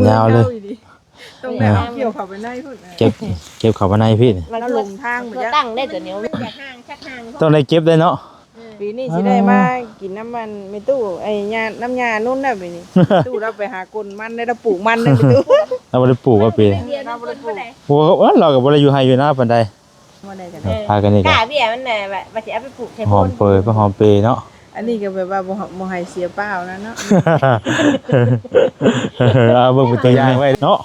ຍາວເລີຍ ຕ້ອງໄດ້ເອົາກ່ຽວເຂົ້າໄປໃນພຸ້ນ ເກັບ ເກັບເຂົ້າມາໃນພີ້ ມັນ ແລ້ວລົງທາງບໍ່ຈັກ ຕັ້ງໄດ້ຕົວນີ້ ມັນຢາກຫ່າງ ຈັກຫ່າງ ຕ້ອງໄດ້ເກັບໄດ້ເນາະ. ປີນີ້ຊິໄດ້ມາກິນນຳອັນແມ່ຕູ້ ໄອ້ຍາ ນຳຍານຸນແລ້ວປີນີ້ ຕູ້ລາວໄປຫາກົນມັນໄດ້ ລາວປູກມັນໄດ້ແມ່ຕູ້ ລາວບໍ່ໄດ້ປູກວ່າປີນີ້ ລາວບໍ່ໄດ້ປູກ ໂອ້ ລາວກໍບໍ່ໄດ້ຢູ່ໄຮ່ຢູ່ນາປານໃດ ບໍ່ໄດ້ກັນ ເອີ ພາກັນນີ້ກໍ ກ້າເບ້ຍມັນນະ ວ່າ ວ່າຊິເອົາໄປປູກໃສ່ ຫອມເປີ ໂພນ ໄປຫອມເປເນາະ ອັນນີ້ກໍແບບວ່າບໍ່ ບໍ່ໃຫ້ເສຍເປົ່ານະເນາະ ເອົາເບິ່ງເປັນຕົວຢ່າງໄວ້ເນາະ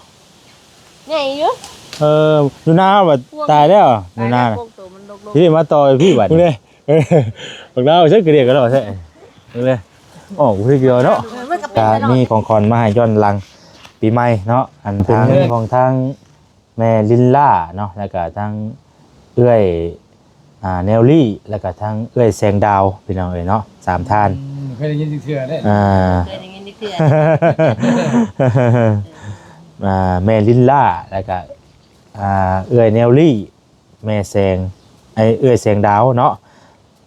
ໃຫຍ່ຢູ່ ເອີ ຢູ່ນາບັດຕາຍແລ້ວ ຢູ່ນາ ຕາຍແລ້ວ ພວກໂຕມັນລົກໆ ທີ່ມາຕໍ່ຢູ່ພີ້ບັດນີ້ ເອີ ບັກລາວເຊິ່ງກະດຽກກະດໍ້ແທ້ ເບິ່ງເດ້ ອອກຜູ້ດຽວເນາະ ເອີ ມັນກໍເປັນ ກະ ແລ້ວເນາະ ມີຂອງຂວັນມາໃຫ້ຍ້ອນຫຼັງປີໃໝ່ເນາະ ອັນ ເປັນ ທາງ ເອີ ຂອງທາງ ແມ່ລິນລາເນາະ ແລ້ວກະທັງເອື້ອຍ ອ່າ ແນວລີ ແລ້ວກະທັງເອື້ອຍແສງດາວ ພີ່ນ້ອງເອີຍເນາະ ສາມທ່ານ ອືມ ບໍ່ເຄີຍໄດ້ຍິນຈັກເທື່ອເດ້ ອ່າ ບໍ່ເຄີຍໄດ້ຍິນຈັກເທື່ອ ອ່າ ແມ່ລິນລາ ແລ້ວກະ ອ່າ ເອື້ອຍແນວລີ ແມ່ແສງ ເອື້ອຍແສງດາວເນາະ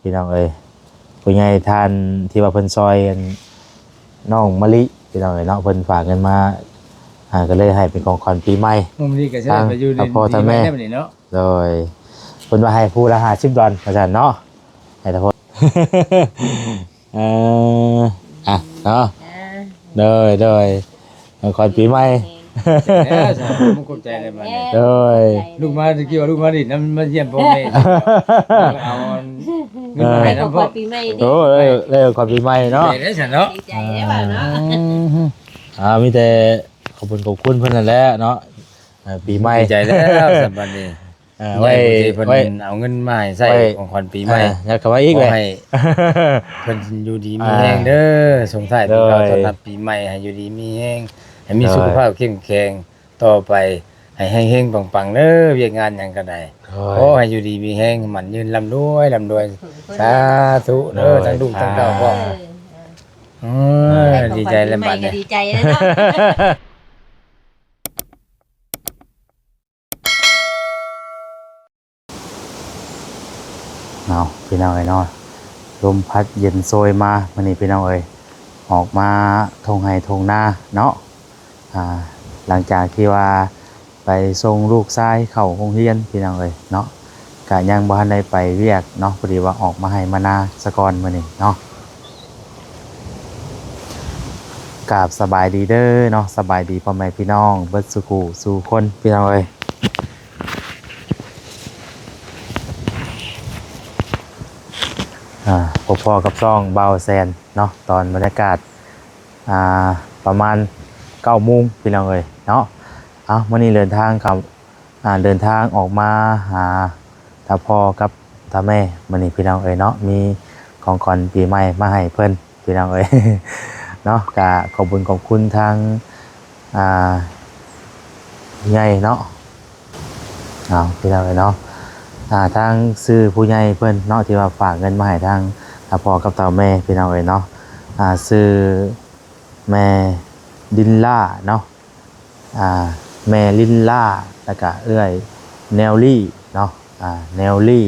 ພີ່ນ້ອງເອີຍ ຜູ້ໃຫຍ່ທ່ານທີ່ວ່າເພິ່ນຊ່ອຍອັນ ນ້ອງມະລິ ພີ່ນ້ອງເອີຍເນາະ ເພິ່ນຝາກເງິນມາ ອ່າ ກໍເລີຍໃຫ້ເປັນຂອງຂວັນປີໃໝ່ ນ້ອງມະລິກໍຊິໄດ້ໄປຢູ່ ທາງ ໃນ ຕາພໍ່ຕາແມ່ ປີໃໝ່ແລ້ວບັດນີ້ເນາະ ໂດຍ ເພິ່ນວ່າໃຫ້ຜູ້ລະຫ້າສິບດອນ ວ່າຊັ້ນເນາະ ໃຫ້ຕາພໍ່ ເອີ ອ່ະເນາະ ອ່າ ໂດຍ ໂດຍ ຂອງຂວັນປີໃໝ່ ຂອບໃຈແລ້ວ ຂອບໃຈແລ້ວບັດນີ້ ໂດຍ ລູກມາ ຕະກີ້ວ່າລູກມາຫຼິ້ນນຳ ມາຢ້ຽມພໍ່ແມ່ ເອົາເງິນມາໃຫ້ນຳ ຂອງຂວັນປີໃໝ່ເດ້ ໂອ້ ໄດ້ ໄດ້ຂອງຂວັນປີໃໝ່ເນາະ ດີໃຈເດ້ຊັ້ນເນາະ ດີໃຈເດ້ວ່າເນາະ ອ່າ ມີແຕ່ຂອບຄຸນຂອບຄຸນເພິ່ນນັ້ນແຫຼະເນາະ ເອີ ປີໃໝ່ ດີໃຈແລ້ວຊັ້ນບັດນີ້ ເອີ ໃຫ້ ໄວ້ ເພິ່ນ ໄວ້ ເອົາເງິນມາໃຫ້ໃຊ້ ໄວ້ ຂອງຂວັນປີໃໝ່ ເອີ ຍັດເຂົ້າມາອີກ ຂໍໃຫ້ເພິ່ນຢູ່ດີມີແຮງເດີ ອ່າ ສົ່ງທ້າຍປີເກົ່າ ໂດຍ ຕ້ອນຮັບປີໃໝ່ ໃຫ້ຢູ່ດີມີແຮງ ໃຫ້ມີ ໂດຍ ສຸຂະພາບເຂັ້ມແຂງຕໍ່ໄປ ໃຫ້ເຮັງໆປັງໆເດີ ວຽກງານຫຍັງກໍໄດ້ ໂດຍ ຂໍໃຫ້ຢູ່ດີມີແຮງ ໝັ້ນຍືນ ລ່ຳລວຍ ລ່ຳລວຍ ສາທຸເດີ ໂດຍ ທັງລູກທັງເຕົ້າພ້ອມ ເອີ ເອີ ເອີ ດີໃຈແລ້ວບັດນີ້ ດີໃຈແລ້ວເນາະ ເອົາ ພີ່ນ້ອງເອີຍເນາະ ລົມພັດເຢັນໂຊຍມາມື້ນີ້ ພີ່ນ້ອງເອີຍ ອອກມາທົ່ງໄຮ່ທົ່ງນາເນາະ ອ່າ ຫຼັງຈາກທີ່ວ່າໄປສົ່ງລູກຊາຍເຂົ້າໂຮງຮຽນ ພີ່ນ້ອງເອີຍເນາະ ກະຍັງບໍ່ທັນໄດ້ໄປວຽກເນາະ ພໍດີວ່າອອກມາໄຮ່ມານາສະກ່ອນມື້ນີ້ເນາະ. ກາບສະບາຍດີເດີເນາະ ສະບາຍດີພໍ່ແມ່ພີ່ນ້ອງເບິດສູ່ຜູ້ສູ່ຄົນ ພີ່ນ້ອງເອີຍ ອ່າ ພົບພໍ້ກັບຊ່ອງບ່າວແສນເນາະ ຕອນບັນຍາກາດ ອ່າ ປະມານເກົ້າໂມງ ພີ່ນ້ອງເອີຍເນາະ ເອົາ ມື້ນີ້ເດີນທາງເຂົ້າ ອ່າ ເດີນທາງອອກມາຫາຕາພໍ່ກັບຕາແມ່ມື້ນີ້ ພີ່ນ້ອງເອີຍເນາະ ມີຂອງຂວັນປີໃໝ່ມາໃຫ້ເພິ່ນ ພີ່ນ້ອງເອີຍເນາະ ກະຂອບບຸນຂອບຄຸນທາງ ອ່າ ຜູ້ໃຫຍ່ເນາະ ເອົາ ພີ່ນ້ອງເອີຍເນາະ ອ່າ ທາງຊື່ຜູ້ໃຫຍ່ເພິ່ນເນາະ ທີ່ວ່າຝາກເງິນມາໃຫ້ທາງຕາພໍ່ກັບຕາແມ່ ພີ່ນ້ອງເອີຍເນາະ ອ່າ ຊື່ແມ່ດິນລາເນາະ ອ່າ ແມ່ລິນລາ ແລ້ວກະເອື້ອຍແນວລີເນາະ ອ່າ ແນວລີ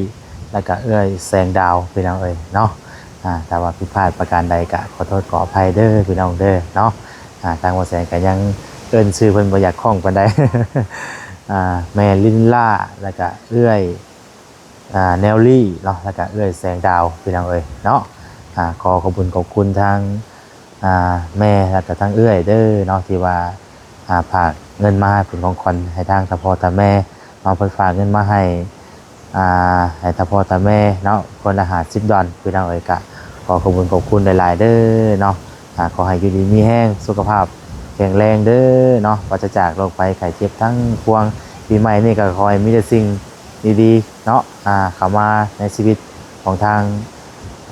ແລ້ວກະເອື້ອຍແສງດາວ ພີ່ນ້ອງເອີຍເນາະ ອ່າ ຖ້າວ່າຜິດພາດປະການໃດກະຂໍໂທດຂໍອະໄພເດີ ພີ່ນ້ອງເດີເນາະ ອ່າ ທາງບ່າວແສນກະຍັງເອີ້ນຊື່ເພິ່ນບໍ່ຢາກຄ່ອງປານໃດ ອ່າ ແມ່ລິນລາ ແລ້ວກະເອື້ອຍ ອ່າ ແນວລີເນາະ ແລ້ວກະເອື້ອຍແສງດາວ ພີ່ນ້ອງເອີຍເນາະ ອ່າ ຂໍຂອບຄຸນຂອບຄຸນທາງ ອ່າ ແມ່ ແລ້ວກະທາງເອື້ອຍເດີເນາະ ທີ່ວ່າ ອ່າ ຝາກເງິນມາເປັນຂອງຂວັນໃຫ້ທາງຕາພໍ່ຕາແມ່ເນາະ ເພິ່ນຝາກເງິນມາໃຫ້ ອ່າ ໃຫ້ຕາພໍ່ຕາແມ່ເນາະ ຄົນລະຫ້າສິບດອນ ພີ່ນ້ອງເອີຍ ກະຂໍຂອບຄຸນຂອບຄຸນຫຼາຍໆເດີເນາະ ອ່າ ຂໍໃຫ້ຢູ່ດີມີແຮງ ສຸຂະພາບແຂງແຮງເດີເນາະ ປາສະຈາກໂລກໄພໄຂ້ເຈັບທັງປວງ ປີໃໝ່ນີ້ກະຂໍໃຫ້ມີແຕ່ສິ່ງ ດີໆເນາະ ອ່າ ເຂົ້າມາໃນຊີວິດຂອງທາງ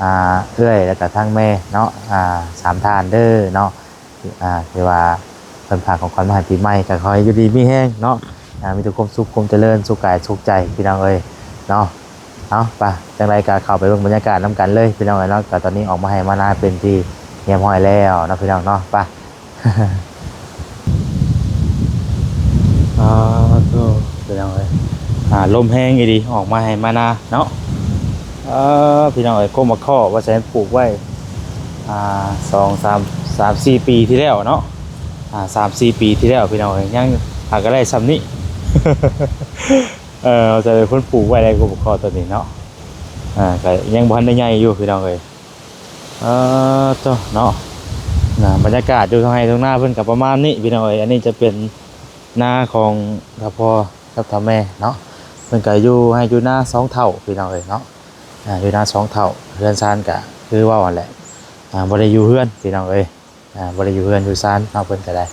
ອ່າ ເອື້ອຍ ແລ້ວກະທາງແມ່ເນາະ ອ່າ ສາມທ່ານເດີເນາະ ອ່າ ທີ່ວ່າເພິ່ນຝາກຂອງຂວັນມາໃຫ້ປີໃໝ່ ກະຂໍໃຫ້ຢູ່ດີມີແຮງເນາະ ອ່າ ມີແຕ່ຄວາມສຸກຄວາມຈະເລີນ ສຸກກາຍສຸກໃຈ ພີ່ນ້ອງເອີຍເນາະ ເອົາ ໄປ ຈັ່ງໃດກະເຂົ້າໄປເບິ່ງບັນຍາກາດນຳກັນເລີຍ ພີ່ນ້ອງເອີຍເນາະ ກະຕອນນີ້ອອກມາໄຮ່ມານາເປັນທີ່ຮຽບຮ້ອຍແລ້ວເນາະ ພີ່ນ້ອງເນາະ ໄປ. ອ່າ ໂທ້ ພີ່ນ້ອງເອີຍ ອ່າ ລົມແຮງອີ່ຫຼີ ອອກມາໄຮ່ມານາເນາະ ເອີ ພີ່ນ້ອງເອີຍ ກົກໝາກເຄາະ ບ່າວແສນປູກໄວ້ ອ່າ ສອງ ສາມ ສາມ ສີ່ປີທີ່ແລ້ວເນາະ ອ່າ ສາມສີ່ປີທີ່ແລ້ວພີ່ນ້ອງເອີຍ ຍັງຫາກໍໄດ້ຊ່ຳນີ້ ເອີ ເອົາໃຈເປັນຄົນປູກໄວ້ໄດ້ກໍບໍ່ພໍຕອນນີ້ເນາະ ອ່າ ກໍຍັງບໍ່ທັນໄດ້ໃຫຍ່ຢູ່ພີ່ນ້ອງເອີຍ ເອີ ໂຕເນາະ ນະ ບັນຍາກາດຢູ່ທົ່ງໄຮ່ທົ່ງນາເພິ່ນກໍປະມານນີ້ພີ່ນ້ອງເອີຍ ອັນນີ້ຈະເປັນນາຂອງຖ້າພໍ່ກັບຖ້າແມ່ເນາະ ເພິ່ນກໍຢູ່ໄຮ່ຢູ່ນາສອງເຖົ້າພີ່ນ້ອງເອີຍເນາະ ອ່າ ຢູ່ນາສອງເຖົ້າ ເຮືອນຊານກໍຄືເວົ້າຫັ້ນແຫຼະ ອ່າ ບໍ່ໄດ້ຢູ່ເຮືອນພີ່ນ້ອງເອີຍ ອ່າ ບໍ່ໄດ້ຢູ່ເຮືອນຢູ່ຊານເນາະ ເພິ່ນກໍໄດ້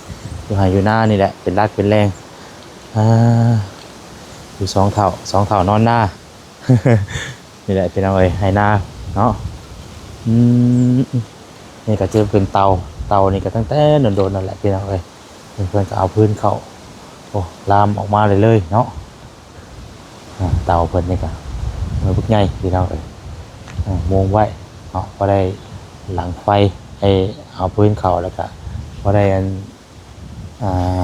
ຢູ່ໄຮ່ຢູ່ນານີ້ແຫຼະ ເປັນຫຼັກເປັນແຫຼ່ງ ອ່າ ຢູ່ສອງເຖົ້າ ສອງເຖົ້ານອນນາ ນີ້ແຫຼະພີ່ນ້ອງເອີຍ ໄຮ່ນາເນາະ ອືມ ນີ້ກໍຈະເປັນເຕົາ ເຕົານີ້ກໍຕັ້ງແຕ່ດົນໆນັ້ນແຫຼະພີ່ນ້ອງເອີຍ ເພິ່ນກໍເອົາພື້ນເຂົ້າ ໂອ້ ລາມອອກມາເລີຍໆເນາະ ອ່າ ເຕົາເພິ່ນນີ້ກໍເປັນບັກໃຫຍ່ພີ່ນ້ອງເອີຍ ອ່າ ມຸງໄວ້ເນາະ ພໍໄດ້ຫຼັງໄຟ ໃຫ້ເອົາພື້ນເຂົ້າ ແລ້ວກໍພໍໄດ້ອັນ ອ່າ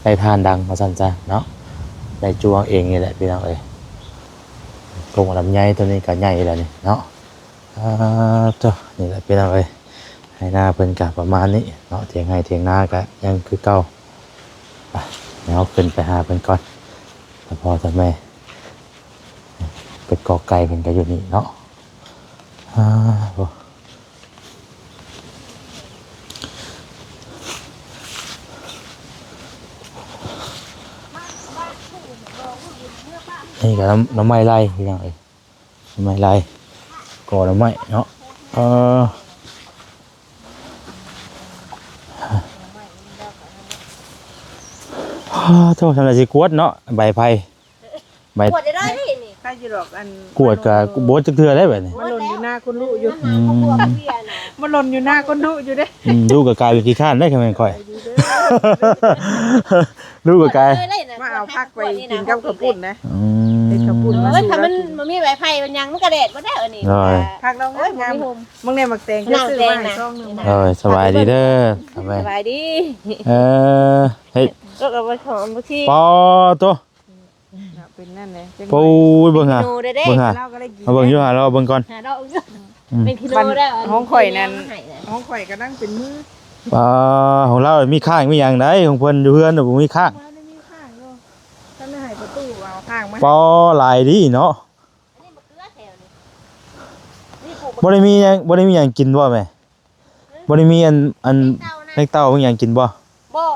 ໄດ້ຖ່ານດັງວ່າຊັ້ນຊະເນາະ ໄດ້ຈຸເອົາເອງນີ້ແຫຼະພີ່ນ້ອງເອີຍ ກົກໝາກລຳໄຍໂຕນີ້ກໍໃຫຍ່ແລ້ວນີ້ເນາະ ອ່າ ໂຕ ນີ້ແຫຼະພີ່ນ້ອງເອີຍ ໄຮ່ນາເພິ່ນກໍປະມານນີ້ເນາະ ຖຽງໄຮ່ຖຽງນາກໍຍັງຄືເກົ່າ ໄປ ດຽວເຮົາຂຶ້ນໄປຫາເພິ່ນກ່ອນ ຖ້າພໍ່ຖ້າແມ່ ເປັດກອກໄກ່ເພິ່ນກໍຢູ່ນີ້ເນາະ ອ່າ ໂອ້ ນີ້ກໍໜໍ່ ໜໍ່ໄມ້ໄລ່ພີ່ນ້ອງເອີຍ ໜໍ່ໄມ້ໄລ່ ກໍໜໍ່ໄມ້ເນາະ ເອີ ໂອ້ ໂທ້ ທຳໄມຊິກວດເນາະ ໃບໄຜ່ ໃບ ກວດໄດ້ນີ້ ໃຄຢູ່ດອກ ອັນ ກວດກໍບໍ່ຈັກເທື່ອໄດ້ບັດນີ້ ມັນຫຼົນຢູ່ໜ້າຄົນດຸຢູ່ ອືມ ມັນຫຼົນຢູ່ໜ້າຄົນດຸຢູ່ເດ້ ອືມ ດຸກໍກາຍເປັນຂີ້ຄ້ານໄດ້ ຄັນແມ່ນຂ້ອຍ ດຸກໍກາຍ ມາເອົາຜັກໄປກິນກັບເຂົ້າປຸ້ນນະ ອືມ ເຮັດເຂົ້າປຸ້ນມາສູ່ລາວກິນ ໂອ້ຍ ຖ້າມັນບໍ່ມີໃບໄຜ່ມັນຫຍັງ ມັນກະແດດບໍ່ໄດ້ອັນນີ້ ໂດຍ ຜັກລາວງາມ ເບິ່ງແດ່ໝາກແຕງ ເຈົ້າຊື້ມາໃຫ້ຊອງໜຶ່ງ ໂດຍ ສະບາຍດີເດີ ສະບາຍດີ ເອີ ເຮັດ ກໍເອົາໄວ້ຂອງບາງທີ ປາໂຕ ເນາະ ເປັນນັ້ນແຫຼະ ໂອ້ຍ ເບິ່ງຫາ ເປັນກິໂລເດ້ ເບິ່ງຫາ ລາວກໍໄດ້ກິນ ເອົາເບິ່ງຢູ່ຫາ ລອງເບິ່ງກ່ອນ ຫາດອກຢູ່ ອືມ ເປັນກິໂລແລ້ວ ຂອງຂ້ອຍນັ້ນ ຂອງຂ້ອຍກຳລັງເປັນມື ອ່າ ຂອງລາວມີຄ້າງມີຫຍັງໃດ ຂອງເພິ່ນຢູ່ເຮືອນບໍ່ມີຄ້າງ ບໍ່ໄດ້ມີຄ້າງຢູ່ ຄັນໄດ້ໃຫ້ປະຕູເອົາຄ້າງມາ ປາ ຫຼາຍດີເນາະ ອັນນີ້ມະເຂືອແຖວນີ້ ນີ້ປູກ ບໍ່ໄດ້ມີຫຍັງ ບໍ່ໄດ້ມີຫຍັງກິນບໍ່ແມ່? ບໍ່ໄດ້ມີອັນ ອັນ ແມງເຕົ່ານະ ແມງເຕົ່າແມງຫຍັງກິນບໍ່? ບໍ່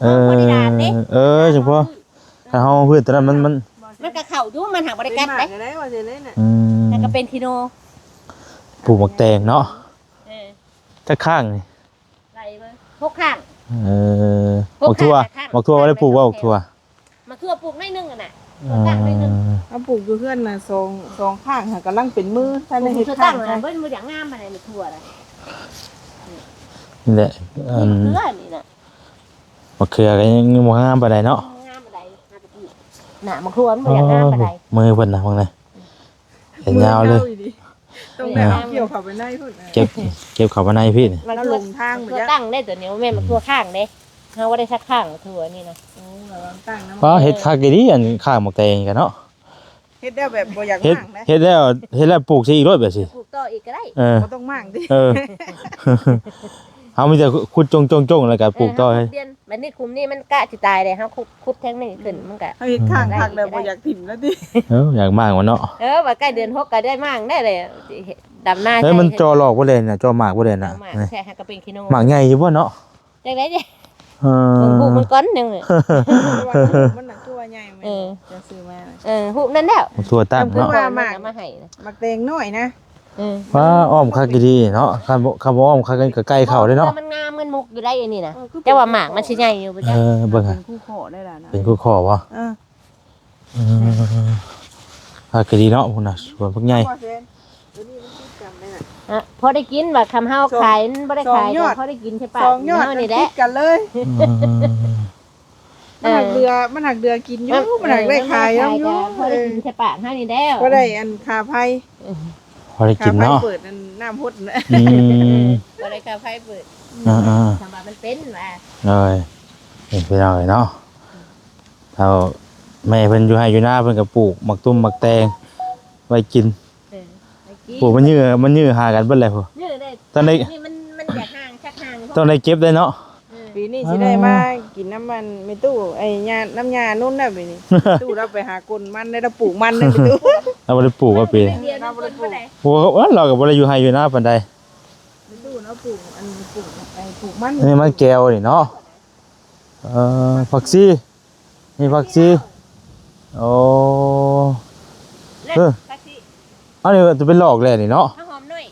ເອີ ບໍ່ໄດ້ດານເດ້ ເອີ ຈັ່ງພໍ ຖ້າເຮົາເຮັດຕົວນັ້ນມັນ ມັນ ມັນກໍເຂົ້າຢູ່ ມັນຫາກບໍ່ໄດ້ກັດເດ້ ອືມ ມັນກໍເປັນຂີ້ໂນ ປູກໝາກແຕງເນາະ ເອີ ຈັກຂ້າງນີ້ ໄລ່ເບິ່ງ ຫົກຂ້າງ ເອີ ໝາກຖົ່ວ ໝາກຖົ່ວບໍ່ໄດ້ປູກບໍ່ ໝາກຖົ່ວ? ໝາກຖົ່ວປູກໜ້ອຍໜຶ່ງຫັ້ນນະ ເອີ ເອົາປູກຢູ່ເຮືອນນະ ສອງ ສອງຂ້າງຫັ້ນ ກຳລັງເປັນມື ທັນໄດ້ເຮັດຂ້າງ ປູກຢູ່ເທິງຫັ້ນ ເບິ່ງບໍ່ຢາກງາມປານໃດໝາກຖົ່ວນະ ນີ້ແຫຼະ ອັນ ນີ້ເຄືອນີ້ນະ ໝາກເຂືອກໍຍັງບໍ່ງາມປານໃດເນາະ ງາມປານໃດ ໜ້າໝາກຖົ່ວມັນບໍ່ຢາກງາມປານໃດ ເອີ ມືເພິ່ນນະ ເບິ່ງນະ ແຂນຍາວເລີຍ ຕ້ອງໄດ້ເອົາກ່ຽວເຂົ້າໄປໃນພຸ້ນ ເກັບ ເກັບເຂົ້າໄປໃນພີ້ ມັນ ລະລົງທາງ ໝາກຖົ່ວຕັ້ງເດ້ ຕົວນີ້ບໍ່ແມ່ນໝາກຖົ່ວຂ້າງເດ້ ເຮົາບໍ່ໄດ້ສັກຂ້າງໝາກຖົ່ວນີ້ນະ ໂອ້ ລະວັງຕັ້ງນຳ ປ້າ ເຮັດຄັກອີ່ຫຼີ ອັນຂ້າງໝາກແຕງກັນເນາະ ເຮັດແລ້ວແບບບໍ່ຢາກ ເຮັດ ລ້າງນະ ເຮັດແລ້ວ ເຮັດແລ້ວປູກໃສ່ອີກໂລດແບບຊີ້ ປູກຕໍ່ອີກກໍໄດ້ ເອີ ບໍ່ຕ້ອງມ້າງຕິ ເອີ ເຮົາມີແຕ່ຂຸດຈົ່ງໆໆ ແລ້ວກໍປູກຕໍ່ ຫ້າຫົກເດືອນ ບັດນີ້ຂຸມນີ້ມັນກະຊິຕາຍເດ້ ເຮົາຂຸດ ຂຸດທາງນີ້ຂຶ້ນ ມັນກະ ເຮົາເຮັດຂ້າງຄັກແລ້ວບໍ່ຢາກຖິ້ມແລ້ວຕິ ເອີ ຢາກມ້າງມັນເນາະ ເອີ ວ່າໃກ້ເດືອນຫົກກໍໄດ້ມ້າງໄດ້ແຫຼະ ດຳນາ ເອີ ໃສ່ ມັນຈໍ້ຫຼອກບໍ່ແລ້ວນະ ຈໍ້ໝາກບໍ່ແລ້ວນະ ໝາກແທ້ ຫາກະເປັນຂີ້ໂນ ໝາກໃຫຍ່ຢູ່ບໍ່ເນາະ ຈັ່ງໃດເດ້ ເອີ ເບິ່ງຮູບມັນກ່ອນໜຶ່ງ ມັນໜັກຕົວໃຫຍ່ແມ່ນ ເອີ ເຈົ້າຊື້ມາ ເອີ ຮູບນັ້ນແຫຼະ ຕົວຕັ້ງເນາະ ວ່າໝາກ ມາໃຫ້ນະ ໝາກແຕງນ້ອຍນະ ເອີ ວ່າອ້ອມຄັກອີ່ຫຼີເນາະ ຄັນບໍ່ ຄັນບໍ່ອ້ອມຄັກກໍໃກ້ເຂົ້າເດ້ເນາະ ມັນງາມ ມັນມຸກຢູ່ໄດ້ອັນນີ້ນະ ເອີ ແຕ່ວ່າໝາກມັນຊິໃຫຍ່ຢູ່ບໍ່ຈັກ ເອີ ເບິ່ງຫາ ເປັນຄູ້ຂໍໄດ້ລະນະ ເປັນຄູ້ຂໍບໍ່ ເອີ ເອີ ຄັກອີ່ຫຼີເນາະ ພຸ້ນນະ ສວນບັກໃຫຍ່ ອ່ະ ພໍໄດ້ກິນວ່າ ຄຳເຮົາຂາຍມັນບໍ່ໄດ້ຂາຍ ສອງຍອດ ກໍພໍໄດ້ກິນໃສ່ປາກ ສອງຍອດ ເຮົານີ້ແຫຼະ ຕິດກັນເລີຍ ອືມ ມັນຫາກເຫຼືອ ມັນຫາກເຫຼືອກິນຢູ່ ມັນ ມັນຫາກໄດ້ຂາຍນຳຢູ່ ມັນບໍ່ໄດ້ຂາຍກໍພໍໄດ້ກິນໃສ່ປາກເຮົານີ້ແຫຼະ ບໍ່ໄດ້ອັນຄ່າໄຟ ເອີ ພໍໄດ້ກິນເນາະ ຄ່າໄຟເປີດອັນນ້ຳຫົດນະ ອືມ ບໍ່ໄດ້ຄ່າໄຟເປີດ ອ່າໆ ສຳວ່າມັນເປັນວ່າ ໂດຍ ເປັນໄປໄດ້ເນາະ ເຖົ້າແມ່ເພິ່ນຢູ່ໄຮ່ຢູ່ນາ ເພິ່ນກໍປູກໝາກຕຸ້ມໝາກແຕງໄວ້ກິນ ເອີ ໄວ້ກິນ ປູກມັນຍື້ ມັນຍື້ຫາກັນເບິດແຫຼະພຸ້ນ ຍື້ໄດ້ ຕ້ອງໄດ້ ນີ້ມັນ ມັນຢາກຫ່າງ ຈັກຫ່າງ ຕ້ອງໄດ້ເກັບໄດ້ເນາະ ເອີ ປີນີ້ຊິໄດ້ມາກິນນຳມັນແມ່ຕູ້ ໄອ້ຍາ ນຳຍານຸນແລ້ວປີນີ້. ຕູ້ລາວໄປຫາກົນມັນໄດ້ ລາວປູກມັນໄດ້ຕູ້. ລາວບໍ່ໄດ້ປູກວ່າປີນີ້. ລາວບໍ່ໄດ້ປູກ. ໂອ້ ລາວກໍບໍ່ໄດ້ຢູ່ໄຮ່ຢູ່ນາປານໃດ. ແມ່ຕູ້ລາວປູກ ອັນປູກ ໄອ້ປູກມັນ ນີ້ມັນແກ້ວນີ້ເນາະ. ເອີ ຜັກຊີ ນີ້ຜັກຊີ. ໂອ້ ເອີ ອັນນີ້ຈະເປັນຫຼອກແລ້ວນີ້ເນາະ. ຜັກຫອມນ້ອຍ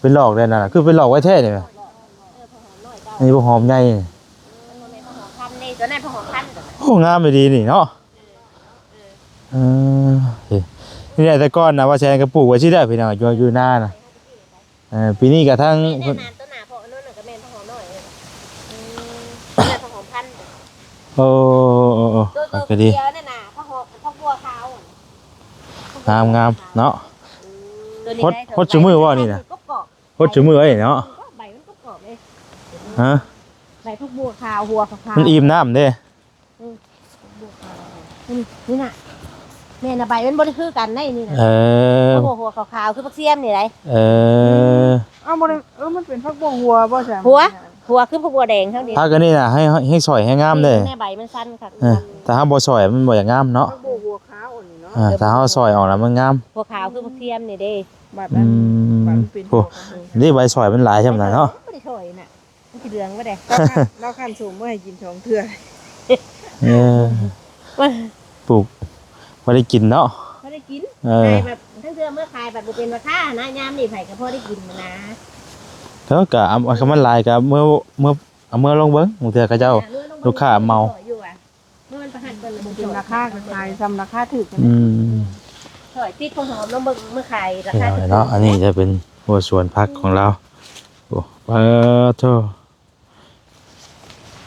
ເປັນຫຼອກແລ້ວນັ້ນ ຄືເປັນຫຼອກໄວ້ແທ້ນີ້. ເອີ ຜັກຫອມນ້ອຍເຈົ້າ ອັນນີ້ຜັກຫອມໃຫຍ່ ເອີ ມັນບໍ່ແມ່ນຜັກຫອມພັນເດ້ ຕົວນັ້ນຜັກຫອມພັນ. ໂອ້ ງາມອີ່ຫຼີນີ້ເນາະ. ເອີ ເອີ ນີ້ແຫຼະ ແຕ່ກ່ອນນະ ວ່າແຊນກໍປູກໄວ້ຊີ້ແຫຼະພີ່ນ້ອງ ຢູ່ ຢູ່ນານະ. ເອີ ປີນີ້ກະທັງ ແມ່ນ ຕົ້ນໜ້າເພາະອັນນັ້ນກະແມ່ນຜັກຫອມນ້ອຍ. ເອີ ຜັກຫອມພັນ. ໂອ້ ໂອ້ ໂອ້ ໂຕ ໂຕ ກໍດີ ຂຽວນັ້ນນະ ຜັກຫອມ ຜັກບົວຂາວ. ງາມໆເນາະ. ອືມ ຫົດຊຸມື້ບໍ່ນີ້ນະ? ຫົດຊຸມື້ເອີຍເນາະ. ໃບມັນກອບໆເດ້. ຮະ? ໃບຜັກບົວຂາວ ຫົວຂາວໆ ມັນອີ່ມນ້ຳເດ້. ອືມ ຜັກບົວຂາວ ນີ້ ນີ້ນະ ແມ່ນນະ ໃບມັນບໍ່ໄດ້ຄືກັນໄດ໋ນີ້ນະ. ເອີ ຫົວ ຫົວຂາວໆ ຄືຜັກຊຽມນີ້ໄດ໋. ເອີ ເອົ້າ ບໍ່ໄດ້ ເອີ ມັນເປັນຜັກບົວຫົວບໍ່ຊັ້ນ? ຫົວ ຫົວຄືຜັກບົວແດງເຮົານີ້. ຜັກອັນນີ້ນະ ໃຫ້ ໃຫ້ ໃຫ້ສອຍໃຫ້ງາມເດ້. ນີ້ ໃບມັນສັ້ນຄັກ. ເອີ ຖ້າເຮົາບໍ່ສອຍມັນບໍ່ຢາກງາມເນາະ. ຜັກບົວຫົວຂາວອັນນີ້ເນາະ. ເອີ ຖ້າເຮົາສອຍອອກແລ້ວມັນງາມ. ຫົວຂາວຄືຜັກຊຽມນີ້ເດ້. ບາດ ອືມ ບາດມັນເປັນ ໂອ້ ນີ້ໃບສອຍມັນຫຼາຍຊ່ຳນັ້ນເນາະ. ບໍ່ໄດ້ສອຍນະ. ມັນຊິເຫຼືອງບໍ່ໄດ໋? ລາວຄັ້ນ ລາວຄັ້ນສົມເມື່ອໃຫ້ກິນສອງເທື່ອ. ເອີ ປູກ ບໍ່ໄດ້ກິນເນາະ. ບໍ່ໄດ້ກິນ. ເອີ ຂາຍແບບ ທັງເທື່ອເມື່ອຂາຍແບບບໍ່ເປັນລາຄານະ. ຍາມນີ້ໃຜກໍພໍໄດ້ກິນນະ. ເອີ ກະເອົາ ຄັນມັນຫຼາຍກະເມື່ອ ເມື່ອ ເອົາເມືອລອງເບິ່ງ. ບາງເທື່ອເຂົາເຈົ້າ ເອີ ລູກຄ້າເມົາ. ເມື່ອມັນປະຫັດເບິ່ງ ມັນເປັນລາຄາກໍຂາຍຊ່ຳລາຄາຖືກ. ອືມ ຊ່ອຍຕິດຫົວຫອມລອງເບິ່ງ ເມື່ອຂາຍລາຄາຖືກເນາະ. ອັນນີ້ຈະເປັນຫົວສວນຜັກຂອງລາວ. ໂອ້ ປາໂທ້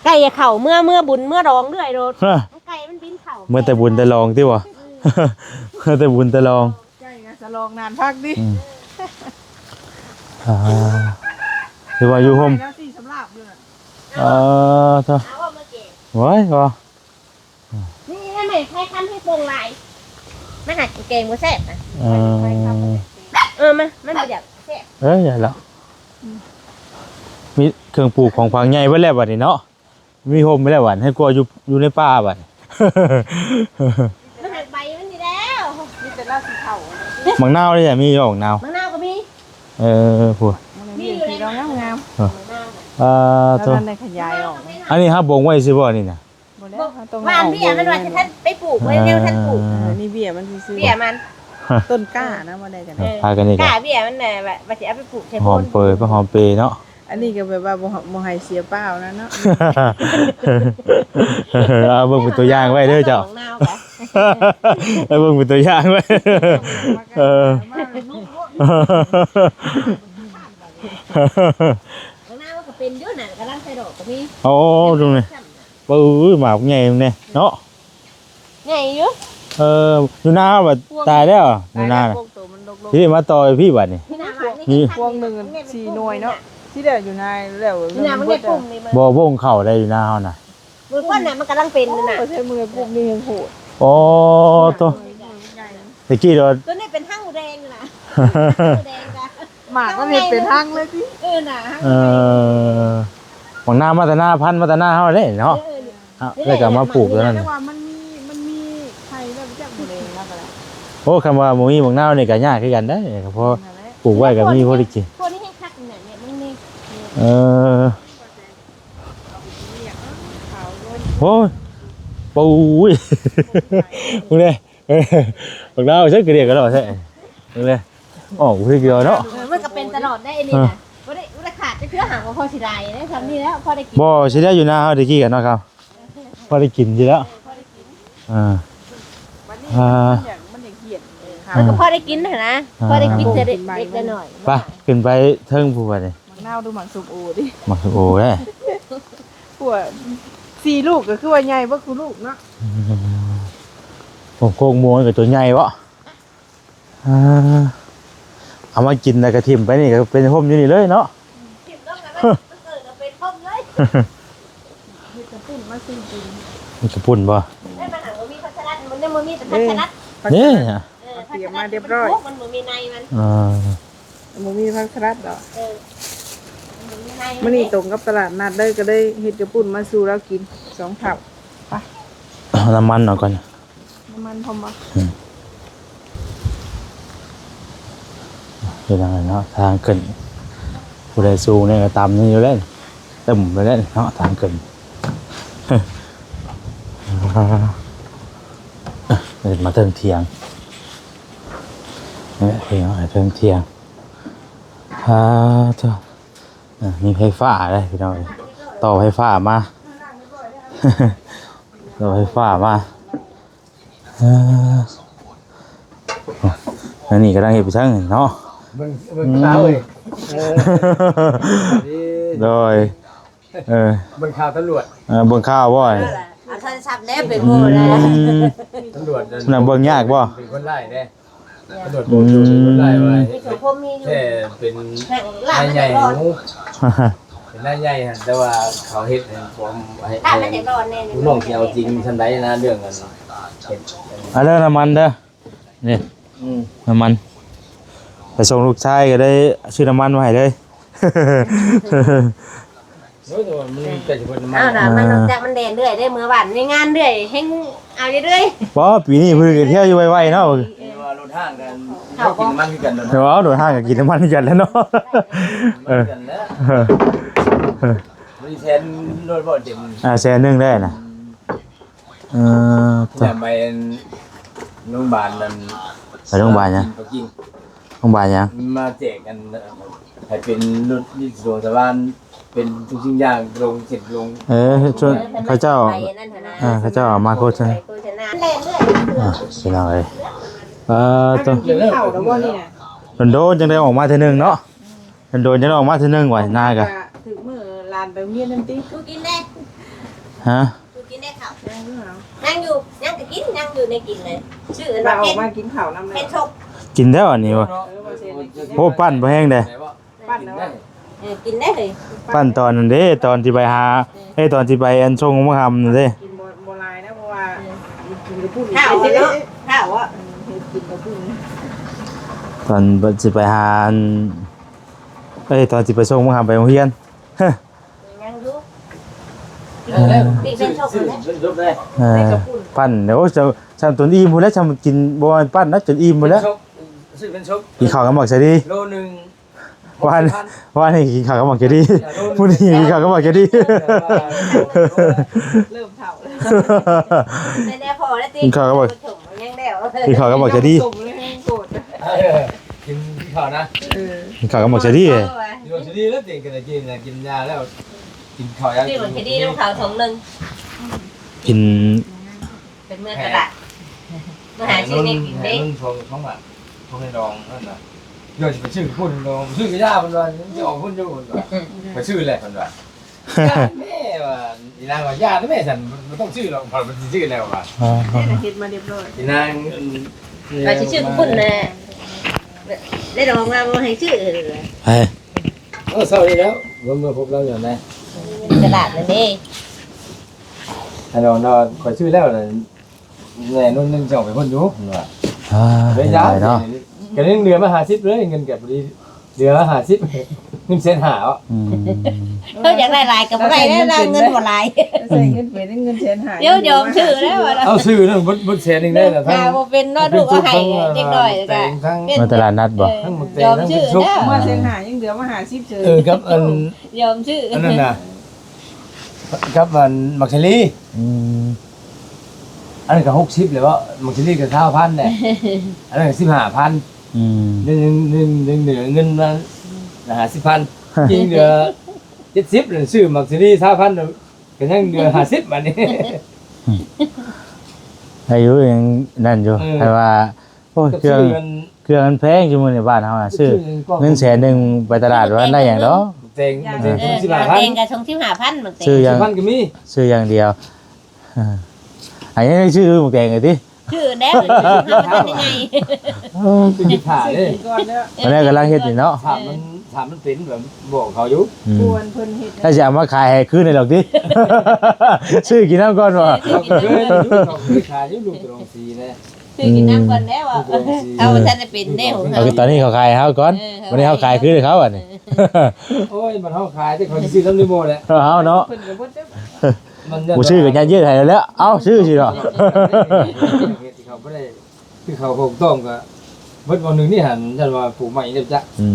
ໄກ່ເຂົ້າເມືອ ເມືອບຸນເມືອດອງເລື້ອຍໂລດ. ຮະ ໄກ່ມັນບິນເຂົ້າ ເມືອແຕ່ບຸນແຕ່ດອງຕິວະ? ອືມ ເມືອແຕ່ບຸນແຕ່ດອງ. ໄກ່ກໍສະຫຼອງນານພັກຕິ. ອືມ ອ່າ ຫຼືວ່າຢູ່ຮົ່ມ ແລ້ວຊິສຳລາບຢູ່ນະ. ເອີ ເອີ ເອົາອອກມາແກງ ໂອ້ຍ ບໍ່ ນີ້ແມ່ນໄຂ່ຄຳທີ່ປົງຫຼາຍ ມັນຫາກິນແກງບໍ່ແຊບນະ. ເອີ ເອີ ມັນ ມັນບໍ່ຢາກແຊບ. ເອີ ຢ່າແລ້ວ ອືມ ມີເຄື່ອງປູກຂອງຝັງໃຫຍ່ເບິດແລ້ວບັດນີ້ເນາະ. ມີຮົ່ມໄປແລ້ວບັດ ໃຫ້ກວ່າຢູ່ ຢູ່ໃນປ່າບັດ. ມັນຫັກໃບມັນນີ້ແລ້ວ ມີແຕ່ລາວຊິເຖົ້າ. ໝາກນາວນີ້ມີຢູ່ ໝາກນາວ ໝາກນາວກໍມີ. ເອີ ພຸ້ນ ມີຢູ່ໃນ ດອກງາມໆ. ເອີ ເອີ ໂທ້ ອັນນີ້ຫາບົ່ງໄວ້ຊື່ບໍ່ນີ້ນະ? ບໍ່ແລ້ວ ເຮົາຕ້ອງ ວ່າເບ້ຍມັນວ່າຊິທັນໄປປູກໄວ້ ຍັງທັນປູກ. ເອີ ນີ້ເບ້ຍມັນຊື່ໆ ເບ້ຍມັນ ຕົ້ນກ້ານະ ບໍ່ໄດ້ກັນ ເອີ ພາກັນນີ້ ກ້າເບ້ຍມັນນະ ວ່າ ວ່າຊິເອົາໄປປູກໃສ່ໂພນ ຫອມເປີຍ ຫອມເປເນາະ. ອັນນີ້ກໍແບບວ່າບໍ່ ບໍ່ໃຫ້ເສຍເປົ່ານະເນາະ. ເອົາເບິ່ງເປັນຕົວຢ່າງໄວ້ເດີເຈົ້າ ເອົາເບິ່ງເປັນຕົວຢ່າງໄວ້. ເອີ ເບິ່ງນາມັນກໍເປັນຢູ່ນະ ກຳລັງໃສ່ດອກກໍມີ. ໂອ້ ດູນີ້ ປຶ້ຍ ໝາກໃຫຍ່ແດ່ເນາະ. ໃຫຍ່ຢູ່. ເອີ ຢູ່ນາບັດຕາຍແລ້ວ ຢູ່ນານະ. ທີ່ມາຕໍ່ໃຫ້ພີ່ບັດນີ້ ນີ້ພວງໜຶ່ງສີ່ໜ່ວຍເນາະ. ທີ່ແລ້ວຢູ່ນາແລ້ວ ຢູ່ນາມັນໄດ້ປຸ້ມນີ້ ບໍ່ ວົງເຂົ້າໄດ້ຢູ່ນາເຮົານະ. ມື້ກ່ອນນະ ມັນກຳລັງເປັນນະ. ໂອ້ ໃຊ້ມືປຸ້ມນີ້ແຮງໂຫດ. ໂອ້ ໂທ້ ໃຫຍ່ ຕະກີ້ໂດນ ຕົວນີ້ເປັນຫາງໝູແດງນະ. ໝູແດງກະ ໝາກມັນເຮັດເປັນຮັງເລີຍຕິ. ເອີນະ ເອີ ບັກນາມາແຕ່ນາ ພັນມາແຕ່ນາເຮົາເດ້ເນາະ. ເອີ ເອີ ແລ້ວກໍມາປູກຕົວນັ້ນ. ແຕ່ວ່າມັນມີ ມັນມີໄຂ່ແລ້ວຈັກບໍ່ແດງແລ້ວກໍໄດ້. ໂອ້ ຄັນວ່າບໍ່ມີບັກນາວນີ້ກໍຍາກຄືກັນເດ້. ກໍພໍປູກໄວ້ກໍມີພໍໄດ້ກິນ. ພວກນີ້ແຮງຄັກນີ້ນະ ນີ້ມັນມີ. ເອີ ໂອ້ຍ ໂອ້ຍ ເບິ່ງເດ້. ເອີ ບັກນາວໃຊ້ກະດຽກກະດໍ້ແທ້. ເບິ່ງເດ້ ອອກຄືກ່ຽວເນາະ. ເອີ ມັນກໍເປັນຕະຫຼອດໄດ໋ອັນນີ້ນະ. ບໍ່ໄດ້ ບໍ່ໄດ້ຂາດຈັກເທື່ອ. ຫາກວ່າພໍຊິໄດ້ເດ້ ຊ່ຳນີ້ແລ້ວ ພໍໄດ້ກິນ. ບໍ່ ຊິໄດ້ຢູ່ນາເຮົາແຕ່ກີ້ກັນເນາະ ເຂົາ ພໍໄດ້ກິນຢູ່ແລ້ວ. ເອີ ອ່າ ມັນຢາກ ມັນຢາກຫຽນ. ເອີ ມັນກໍພໍໄດ້ກິນຫັ້ນນະ. ອ່າ ພໍໄດ້ກິນແຕ່ເລັກແຕ່ນ້ອຍ. ໄປ ຂຶ້ນໄປເທິງພຸ້ນບັດນີ້. ໝາກນາວ ຫຼື ໝາກສົ້ມໂອເດ້. ໝາກສົ້ມໂອເດ້. ພວກສີ່ລູກກໍຄືວ່າໃຫຍ່ເບິດຄູ່ລູກເນາະ. ອືມ ໂອ້ ໂຄກມ່ວງກໍຕົວໃຫຍ່ເບາະ. ອ່າ ເອົາມາກິນແລ້ວກໍຖິ້ມໄປນີ້ ກໍເປັນຮົ່ມຢູ່ນີ້ເລີຍເນາະ. ຖິ້ມລົງແລ້ວມັນ ມັນເກີດມາເປັນຮົ່ມເລີຍ. ເຮັດກະປຸ້ນມາສູ່ກິນ. ເຮັດກະປຸ້ນບໍ່? ແລ້ວມັນຫາບໍ່ມີຜັກສະລັດ ມັນຍັງບໍ່ມີແຕ່ຜັກສະລັດ. ເອີ ເອີ ຜັກສະລັດ ເອີ ມັນບໍ່ມີໃນມັນ. ອ່າ ບໍ່ມີຜັກສະລັດດອກ. ເອີ ມື້ນີ້ຕົງກັບຕະຫຼາດນັດເລີຍ ກໍເລີຍເຮັດເຂົ້າປຸ້ນມາສູ່ລາວກິນສອງເທົ່າ. ໄປ ເອົານ້ຳມັນເອົາກ່ອນ ນ້ຳມັນພ້ອມບໍ່? ອືມ ເປັນຫຍັງເນາະ ທາງຂຶ້ນ ຜູ້ໃດສູງແດ່ກໍຕ່ຳນີ້ຢູ່ແລ້ວ ຕຶ້ມໄປແລ້ວເນາະ ທາງຂຶ້ນ. ມາເຖິງຖຽງ ເອີ ເຖິງຖຽງ ອາ ໂທ້ ອ່າ ມີໄຟຟ້າເດ້ພີ່ນ້ອງເອີຍ ຕໍ່ໄຟຟ້າມາ ຕໍ່ໄຟຟ້າມາ ເອີ ອັນນີ້ກຳລັງເຮັດໄປທາງນີ້ເນາະ ເບິ່ງ ເບິ່ງ ອືມ ຕາເອີຍ ເອີ ໂດຍ ເອີ ເບິ່ງຂ່າວຕຳຫຼວດ ເອີ ເບິ່ງຂ່າວບໍ່? ເອີ ເອົາໂທລະສັບແດ່ໄປໂມ້ແດ່ ອືມ ຕຳຫຼວດນັ້ນ ນັ້ນເບິ່ງຍາກບໍ່? ເປັນຄົນຮ້າຍເດ້ ຕຳຫຼວດໂບກຢູ່ເປັນຄົນຮ້າຍວ່າ ມີສັງຄົມມີຢູ່ ແທ້ເປັນນາຍໃຫຍ່ຫູ ເປັນນາຍໃຫຍ່ຫັ້ນ ແຕ່ວ່າເຂົາເຮັດໃຫ້ຄວາມ ໃຫ້ ໃຫ້ ໃຫ້ ໃຫ້ ລູກນ້ອງຊິເອົາຈິງສ່ຳໃດນະ ເລື່ອງອັນເຮັດ ອາ ເດີ ນ້ຳມັນເດີ ນີ້ ອືມ ນ້ຳມັນ ໄປສົ່ງລູກຊາຍກໍໄດ້ຊື້ນ້ຳມັນມາໃຫ້ເລີຍ. ໂອ້ຍ ແຕ່ວ່າມັນໃກ້ຊິເບິດນ້ຳມັນ ເອົານະ ມັນນອກຈາກມັນແລ່ນເລື້ອຍໄດ້ ເມືອບ້ານມີງານເລື້ອຍ ແຮ່ງເອົາຢູ່ເລື້ອຍ. ບໍ່ ປີນີ້ເພິ່ນກໍທ່ຽວຢູ່ໄວໆເນາະ ເອີ ວ່າລົດຫ້າງກັນ ເຂົາກໍກິນນ້ຳມັນຄືກັນເນາະ ເອີ ລົດຫ້າງກໍກິນນ້ຳມັນຄືກັນແຫຼະເນາະ ເອີ ມີແສນໂລດບໍ່ເຕັມ ອ່າ ແສນໜຶ່ງໄດ້ນະ ອືມ ເອີ ແລ້ວໄປໂຮງບານນັ້ນ ໄປໂຮງບານຫຍັງ? ໂຮງບານຫຍັງ? ມາແຈກອັນ ໃຫ້ເປັນລົດວິທະຍຸສະຫວ່ານ ເປັນທຸກສິ່ງຢ່າງ ລົງເສັດລົງ ເອີ ເຂົາເຈົ້າ ເອີ ເຂົາເຈົ້າເອົາມາໂຄສະນາ ໂຄສະນາ ອ່າ ພີ່ນ້ອງເອີຍ ເອີ ໂຕ ກິນເຂົ້າແລ້ວບໍ່ນີ້ນະ? ໂດນໆ ຈັ່ງໄດ້ອອກມາເທື່ອໜຶ່ງເນາະ ໂດນໆ ຈັ່ງໄດ້ອອກມາເທື່ອໜຶ່ງວ່າ ນາກະ ຖືກມື້ຫຼານໄປໂຮງຮຽນນັ້ນຕິ ສູ່ກິນແດ່ ຮະ? ສູ່ກິນແດ່ເຂົ້າ ຍັງຢູ່ຫວາ? ຍັງຢູ່ ຍັງກໍກິນ ຍັງຢູ່ໃນກິນເລີຍ ຊື່ອັນວ່າເພັນ ເອົາອອກມາກິນເຂົ້ານຳເລີຍ ເພັນຊົກ ກິນແລ້ວອັນນີ້ວ່າ ເອີ ບໍ່ເຊັນ ໂອ້ ປັ້ນບໍ່ແຮງເດ້ ປັ້ນແລ້ວ ເອີ ກິນໄດ້ເລີຍ ປັ້ນຕອນນັ້ນເດ້ ຕອນທີ່ໄປຫາ ເອີ ເອີ ຕອນທີ່ໄປອັນສົ່ງມະຂາມນັ້ນເດ້ ກິນບໍ່ ບໍ່ຫຼາຍນະ ເພາະວ່າ ເອີ ກິນກັບປຸ້ນ ຂ້າວເນາະ ຂ້າວ ເອີ ເຮັດກິນກັບປຸ້ນ ຕອນຊິໄປຫາອັນ ເອີ ຕອນຊິໄປສົ່ງມະຂາມໄປໂຮງຮຽນ ຍັງຢູ່ ເອີ ປີເປັນຊົກ ເອີ ເປັນຊົກເລີຍ ເອີ ປັ້ນ ໂອ້ ຊ່ຳຈົນອີ່ມພຸ້ນແຫຼະ ຊ່ຳກິນ ບໍ່ແມ່ນປັ້ນນະ ຈົນອີ່ມພຸ້ນແຫຼະ ເປັນຊົກ ຊື້ເປັນຊົກ ກິນເຂົ້າກັບໝາກສາລີ ໂລໜຶ່ງ ວານ ຫົກສິບພັນ ວານນີ້ກິນເຂົ້າກັບໝາກສາລີ ມື້ນີ້ກິນເຂົ້າກັບໝາກສາລີ ເລີ່ມເຖົ້າແລ້ວ ແຕ່ພໍແລ້ວຕິ ກິນເຂົ້າກັບໝາກ ຍັງແລ້ວ ກິນເຂົ້າກັບໝາກສາລີ ເອີ ກິນ ກິນເຂົ້ານະ ເອີ ກິນເຂົ້າກັບໝາກສາລີ ເອີ ກິນໝາກສາລີແລ້ວຕິ ກິນ ກິນ ກິນຢາແລ້ວ ກິນເຂົ້າຢ່າງ ຊື້ໝາກສາລີນຳເຂົາຖົງໜຶ່ງ ກິນ ເປັນເມືອຕະຫຼາດ ມາຫາຊື້ແນວກິນເດ້ ຂອງ ຂອງ ຂອງໃນດອງນັ້ນນະ ເຈົ້າຊິໄປຊື້ພຸ້ນດອງ ຊື້ກະຢາເພິ່ນວ່າ ຊິອອກພຸ້ນຢູ່ເພິ່ນວ່າ ໄປຊື້ແຫຼະເພິ່ນວ່າ ຢ້ານແມ່ວ່າ ອີນາງວ່າ ຢ່າເດີແມ່ ຊັ້ນບໍ່ຕ້ອງຊື້ດອກ ຂ້ອຍບໍ່ຊິຊື້ແລ້ວວ່າ ເຮັດມາຮຽບຮ້ອຍ ອີນາງ ວ່າຊິຊື້ພຸ້ນແຫຼະ ໄດ້ດອງວ່າບໍ່ໃຫ້ຊື້ ເອີ ໂອ້ ເຊົານີ້ແລ້ວ ເມື່ອ ເມື່ອພົບລາວຢູ່ໃນຕະຫຼາດນັ້ນເດ້ ໃຫ້ລອງ ລອງ ຂ້ອຍຊື້ແລ້ວນະ ແນ່ນອນໜຶ່ງຈະອອກໄປພຸ້ນຢູ່ເພິ່ນວ່າ ອ່າ ເອີ ເປັນຫຍັງເນາະ ກໍຍັງເຫຼືອມາຫ້າສິບເລີຍ ເງິນກໍພໍດີເຫຼືອມາຫ້າສິບ ເງິນແສນຫ້າເນາະ ອືມ ເຮົາຢາກໄດ້ຫຼາຍກໍບໍ່ໄດ້ແລ້ວ ເງິນບໍ່ຫຼາຍ ໃຊ້ເງິນໄປເງິນແສນຫ້າ ດຽວຍອມຊື້ແລ້ວ ເອົາຊື້ນັ້ນເບິດ ເບິດແສນໜຶ່ງໄດ້ລະ ຫາບໍ່ເປັນເນາະ ລູກເອົາໃຫ້ເດັກນ້ອຍກໍ ມາຕະຫຼາດນັດບໍ່ ເອີ ຍອມຊື້ແລ້ວ ມາແສນຫ້າຍັງເຫຼືອມາຫ້າສິບເຊີຍ ເອີ ກັບອັນ ຍອມຊື້ ອັນນັ້ນນະ ກັບອັນໝາກສາລີ ອືມ ອັນນັ້ນກໍຫົກສິບແລ້ວເບາະ ໝາກສາລີກໍຊາວພັນແຫຼະ ອັນນັ້ນກໍສິບຫ້າພັນ ອືມ ຍັງ ຍັງ ຍັງເຫຼືອເງິນມາຫ້າສິບພັນ ຍັງເຫຼືອເຈັດສິບ ຊື້ໝາກສາລີຊາວພັນ ກໍຍັງເຫຼືອຫ້າສິບບາດນີ້ ອືມ ອາຍຸຍັງນັ້ນຢູ່ ເອີ ແຕ່ວ່າ ໂອ້ຍ ເຄື່ອງ ເຄື່ອງມັນແພງ ຊຸມື້ນີ້ບ້ານເຮົານະ ຊື້ ເງິນແສນໜຶ່ງໄປຕະຫຼາດບໍ່ທັນໄດ້ຫຍັງດອກ ແພງ ເອີ ແພງກໍສົ່ງສິບຫ້າພັນ ຊື້ຢ່າງ ສິບພັນກໍມີ ຊື້ຢ່າງດຽວ ເອີ ອັນນີ້ຊື້ໝາກແຕງເລີຍຕິ ຊື້ແລ້ວ ເຮົາບໍ່ທັນໄດ້ໃຫຍ່ ເອີ ຊື້ກິນຖ້າເດ້ ອັນນີ້ກຳລັງເຮັດຢູ່ເນາະ ຖ້າມັນ ຖ້າມັນເປັນແບບບອກເຂົາຢູ່ ອືມ ເພິ່ນເຮັດ ຖ້າຊິເອົາມາຂາຍໃຫ້ຄືນນີ້ດອກຕິ ຊື້ກິນນຳກ່ອນວ່າ ເຮົາເຄີຍຢູ່ ເຮົາເຄີຍຂາຍຢູ່ ລູກຕະຫຼອງສີແຫຼະ ຊື້ກິນນ້ຳກ່ອນແລ້ວ ເອີ ເຮົາບໍ່ທັນໄດ້ເປັນເດ້ຂອງເຮົາ ເອົາ ຕອນນີ້ເຂົາຂາຍໃຫ້ເຮົາກ່ອນ ເອີ ບັດນີ້ເຮົາຂາຍຄືນໃຫ້ເຂົາບັດນີ້ ໂອ້ຍ ບັດເຮົາຂາຍແຕ່ເຂົາຊິຊື້ນຳຢູ່ບໍ່ແຫຼະ ເຮົາເນາະ ເພິ່ນກໍບໍ່ຈັກ ມັນ ບໍ່ຊື້ກໍຍັດເຢີດໃຫ້ແລ້ວ ເອົ້າ ຊື້ຊິເນາະ ເຮັດທີ່ເຂົາບໍ່ໄດ້ ຄືເຂົາຄົງຕ້ອງກໍເບິດວັນໜຶ່ງນີ້ຫັ້ນ ຢ້ານວ່າປູກໃໝ່ເດ້ຈັກ ອື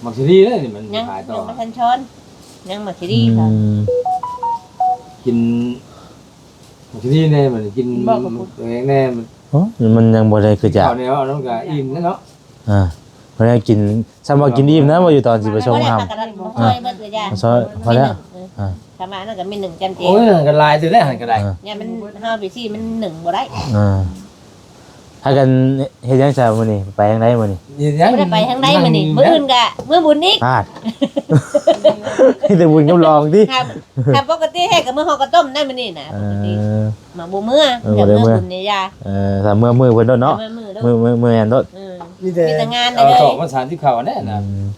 ມ ໝາກຊີຣີເດ້ນີ້ມັນ ຍັງ ຂາຍຕໍ່ ຍັງບໍ່ທັນຊ້ອນ ຍັງໝາກຊີຣີ ອືມ ເຂົາ ກິນ ມັນຊິດີແດ່ ມັນກິນ ກິນບໍ່ ແຮງແດ່ ມັນ ໂອ້ ມັນຍັງບໍ່ໄດ້ຄືຈະ ເຂົ້າແນວ ເອົານຳກະອີ່ມແລ້ວເນາະ ອ່າ ເພິ່ນໃຫ້ກິນ ສ່ຳວ່າກິນອີ່ມນະ ວ່າຢູ່ຕອນຊິໄປສົ່ງ ບໍ່ໄດ້ ຫຳ ພາກັນ ອ່າ ຊ່ອຍເບິດເລີຍ ຊ່ອຍ ພໍແລ້ວ ມີໜຶ່ງ ອ່າ ຄຳວ່ານັ້ນກະມີໜຶ່ງຈຳເຈ ໂອ້ຍ ຫັ້ນກະຫຼາຍເຕີບແລ້ວ ຫັ້ນກະໄດ້ ຢ່າມັນ ເຮົາໄປຊີ້ມັນໜຶ່ງບໍ່ໄດ້ ອ່າ ພາກັນເຮັດຫຍັງຊະມື້ນີ້ ໄປທາງໃດມື້ນີ້ ເຮັດຫຍັງ ບໍ່ໄດ້ໄປທາງໃດມື້ນີ້ ມື້ອື່ນກະມື້ບຸນອີກ ອາດ ມີແຕ່ບຸນກັບລອງຕິ ຄັບ ຄັບ ປົກກະຕິແທ້ກໍເມືອຫໍ່ເຂົ້າຕົ້ມໄດ້ມື້ນີ້ນະ ເອີ ປົກກະຕິ ມາບໍ່ເມືອ ເອີ ບໍ່ໄດ້ເມືອ ເມືອບຸນນີ້ຢ່າ ເອີ ຖ້າເມືອມື້ເພິ່ນໂດດເນາະ ເມືອມື້ໂດດ ມື້ ມື້ ມື້ນັ້ນໂດດ ເອີ ມີແຕ່ ມີແຕ່ງານ ເອົາ ເດີ ຖອກມາສາມສິບເຂົ້າແນ່ນະ ອືມ